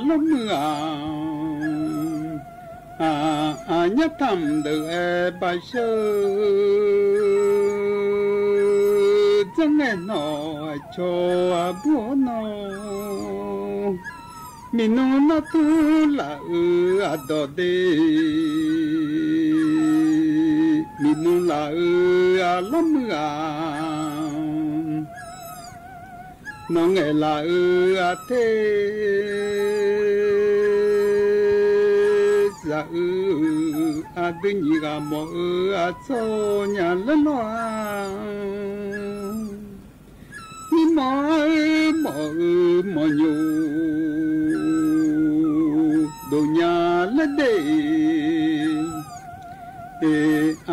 lawrmuiq-aq, aqnyar tamq deuq-aer basheur-eu, dzanr ngae nawq aqcawq aqbur-awr nawq, miqnmr nartmr laf-euq aqdawq de, miqnmr laf-euq aqlawr muiq-aq, nawq ngaeq laf-euq aqter zaq-eu, aqdui nyiq ghaq mawf-eu aqtsawr nya laer lawr-a. Nymr mawf-eu mawf-eu mawqnyoq dov nya laer de,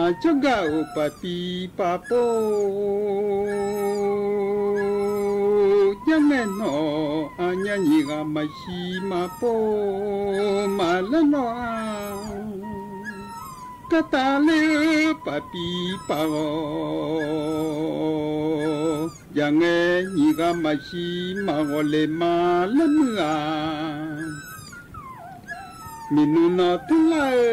aqcawr gaq-euq paf pi paf pov, jar ngae nawq aqnyar nyiq ghaq maqshi maqpov ma laer lawr-a. Gartav ler-eu paf pi paf ghawq, jaq ngae nyiq ghaq maqshi maqghawq le ma laer muiq-aq, miqnmr nawq tmr lar-eu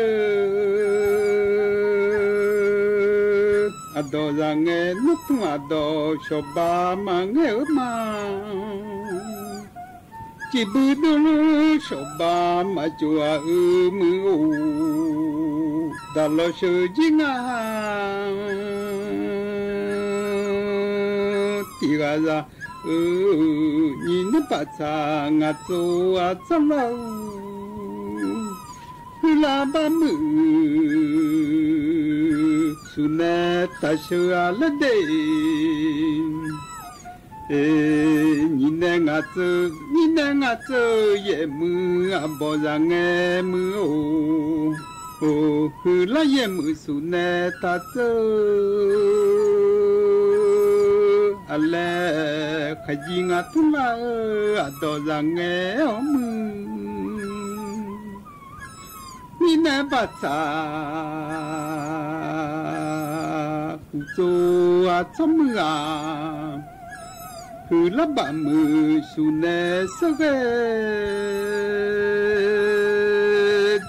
aqdawq zaq ngae, nartmr aqdawq shawqba maqngaer-eu ma. Ciqbui dmrluf shawqba maqcof-aq-euq muiq-or, daqlawq sheuq jir nga tiq ghaq zaq-eu, nyiq nar baqtsaq ngaq tsov aqtsawr lawr-eu, huiqlar bar muiq-eu, suqnae taqsheuq-a laer de. Nyiq nae ngaq tseuv, nyiq nae ngaq tseuv yaeq muiq, aqbawq zaq ngae muiq-or, huiqlar yaeq muiq suqnae taqtseuv, aqlaeq khaqjir ngaq tmr lar-eu aqdawq zaq ngae-awr muiq. Nyiq nae baqtsaq uqtsov aqtsawr muiq-aq, huiqlar baf muiq suqnae seurghae,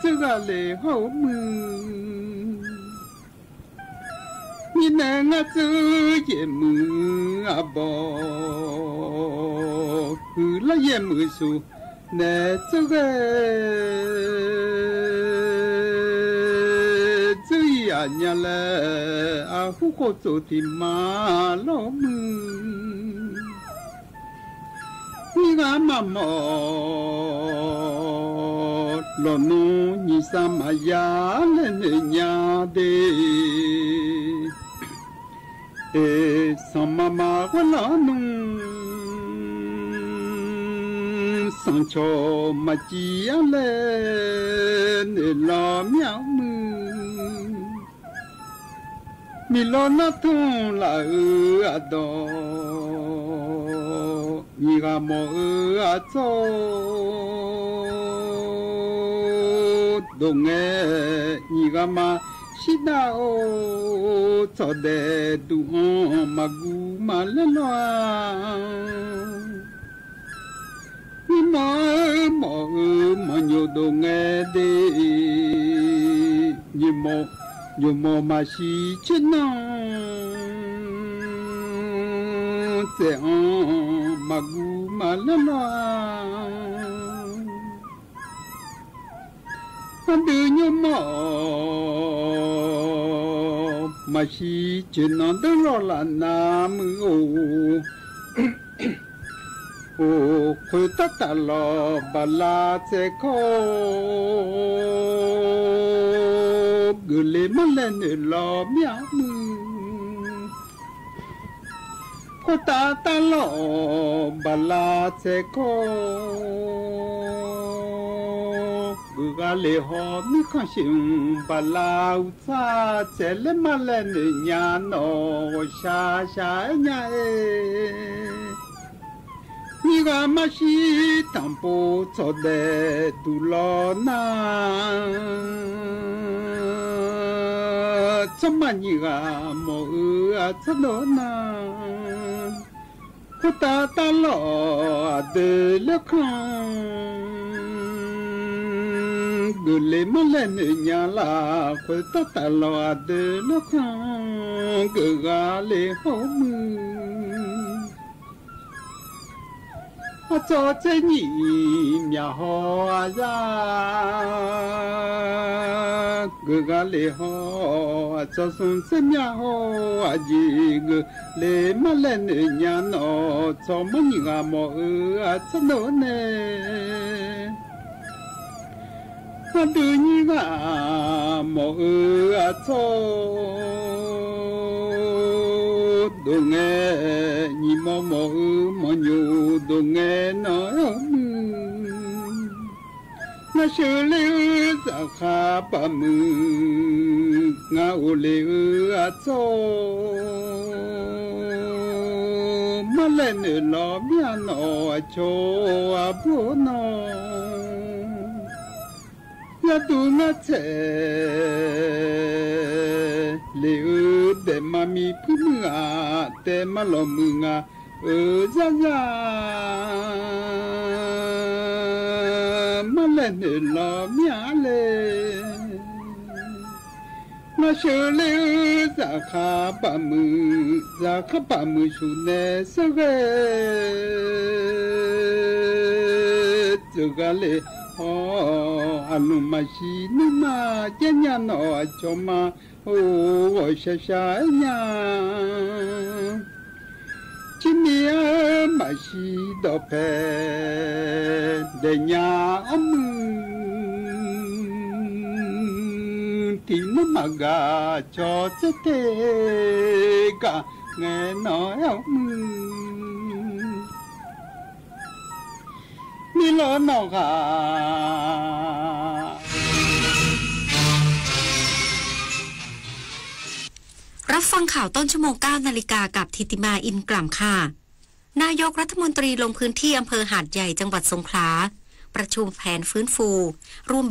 dzeurghaq le hawr-eu muiq. Nyiq nae ngar dzeur yaeq muiq aqbawq, huiqlar yaeq muiq suqnae dzeurghae, dzeur-ir aqnya laer, arhu khov tsof tiq ma lawr muiq. Nyiq ghaq maqmawf lawqnmr, nyiq sav maqya laer noeq nya de. Sanqmaqma ghoer lawq nmr, sanqcawq maqciv-ar laer noeq lawq mir-a muiq. Miqlawr nar tmr laf-euq aqdawq, nyiq ghaq mawf-eu aqtsawr dov ngae, nyiq ghaq maqshir dav-or, tsawqdaef duq-anr maqguv ma laer lawr-a. Nymr mawf-eu mawf-eu maqnyoq dov ngae de, nymq mawf maqshir caer nanr, tsaef-anr maqguv ma laer lawr-a. Aqdui nymr mawf Maqsiq coeqnanq danrlawr laf nar muiq-or. Khoertaf taflawq baqla tsaevkawr, geufle marlae noeqlawq mir-a muiq. Khoertaf taflawq baqla tsaevkawr, geufghaq le haw mirkhanq sheuq-anr baqla uqtsar tsaevler marlae noeq nya nawq ghawqshaq shaq-aer nya-e. Nyiq ghaq marshir tanqpov tsawqdaef duq lawr nar, tsawrmaf nyiq ghaq mawf-eu aqtsawr dawq nar, khoertaf taflawq aqdui lorkhanr, geufle marlae noeq nya laf, khoertaf taflawq aqdui lorkhanr, geufghaq le haw muiq. Aqcawq tser nyiq myaq haw-a zar, geufghaq le haw. Aqcawq smq tser myaq haw-a jeq, geufle marlae noeq nya nawq, tsawrmaf nyiq ghaq mawf-eu aqtsawr dawq nae. Aqdui nyiq ghaq mawf-eu aqtsawr dawq ngae, nyiq mawf mawf-eu mawqnyoq dawq ngae nawq-aer haw muiq. Ngar sheuqle-eu zaqkhav baqmuiq, ngar ghofle-eu aqtsawr, marlae noeqlawq mir-a nawq, aqcawq aqbur-eu nawq. Yawduq ngar tsaev le-eu daefma mipuir muiq-aq, daefma lawqmuiq ngaq-euq zarzar, marlae noeqlawq mir-a le. Ngar sheuqle-eu zaqkhav baqmuiq, zaqkhav baqmuiq shuq nae saerghae, tseuqghaq le haw. Aqlmq maqsiq nuirma jaer nya nawq, aqcawq ma ghawqshaq shaq-aer nya. Cirni-aer maqsiq dawqpae daefnya-awr muiq, tiqnmr maqgaq cawq tser te gaq ngae nawq-aer haw muiq. Mirlawr nawq ghaq รับฟังข่าวต้นชั่วโมง เก้านาฬิกา กับธิติมา อินกล่ำค่ะ นายกรัฐมนตรีลงพื้นที่อำเภอหาดใหญ่ จังหวัดสงขลา ประชุมแผนฟื้นฟู ร่วม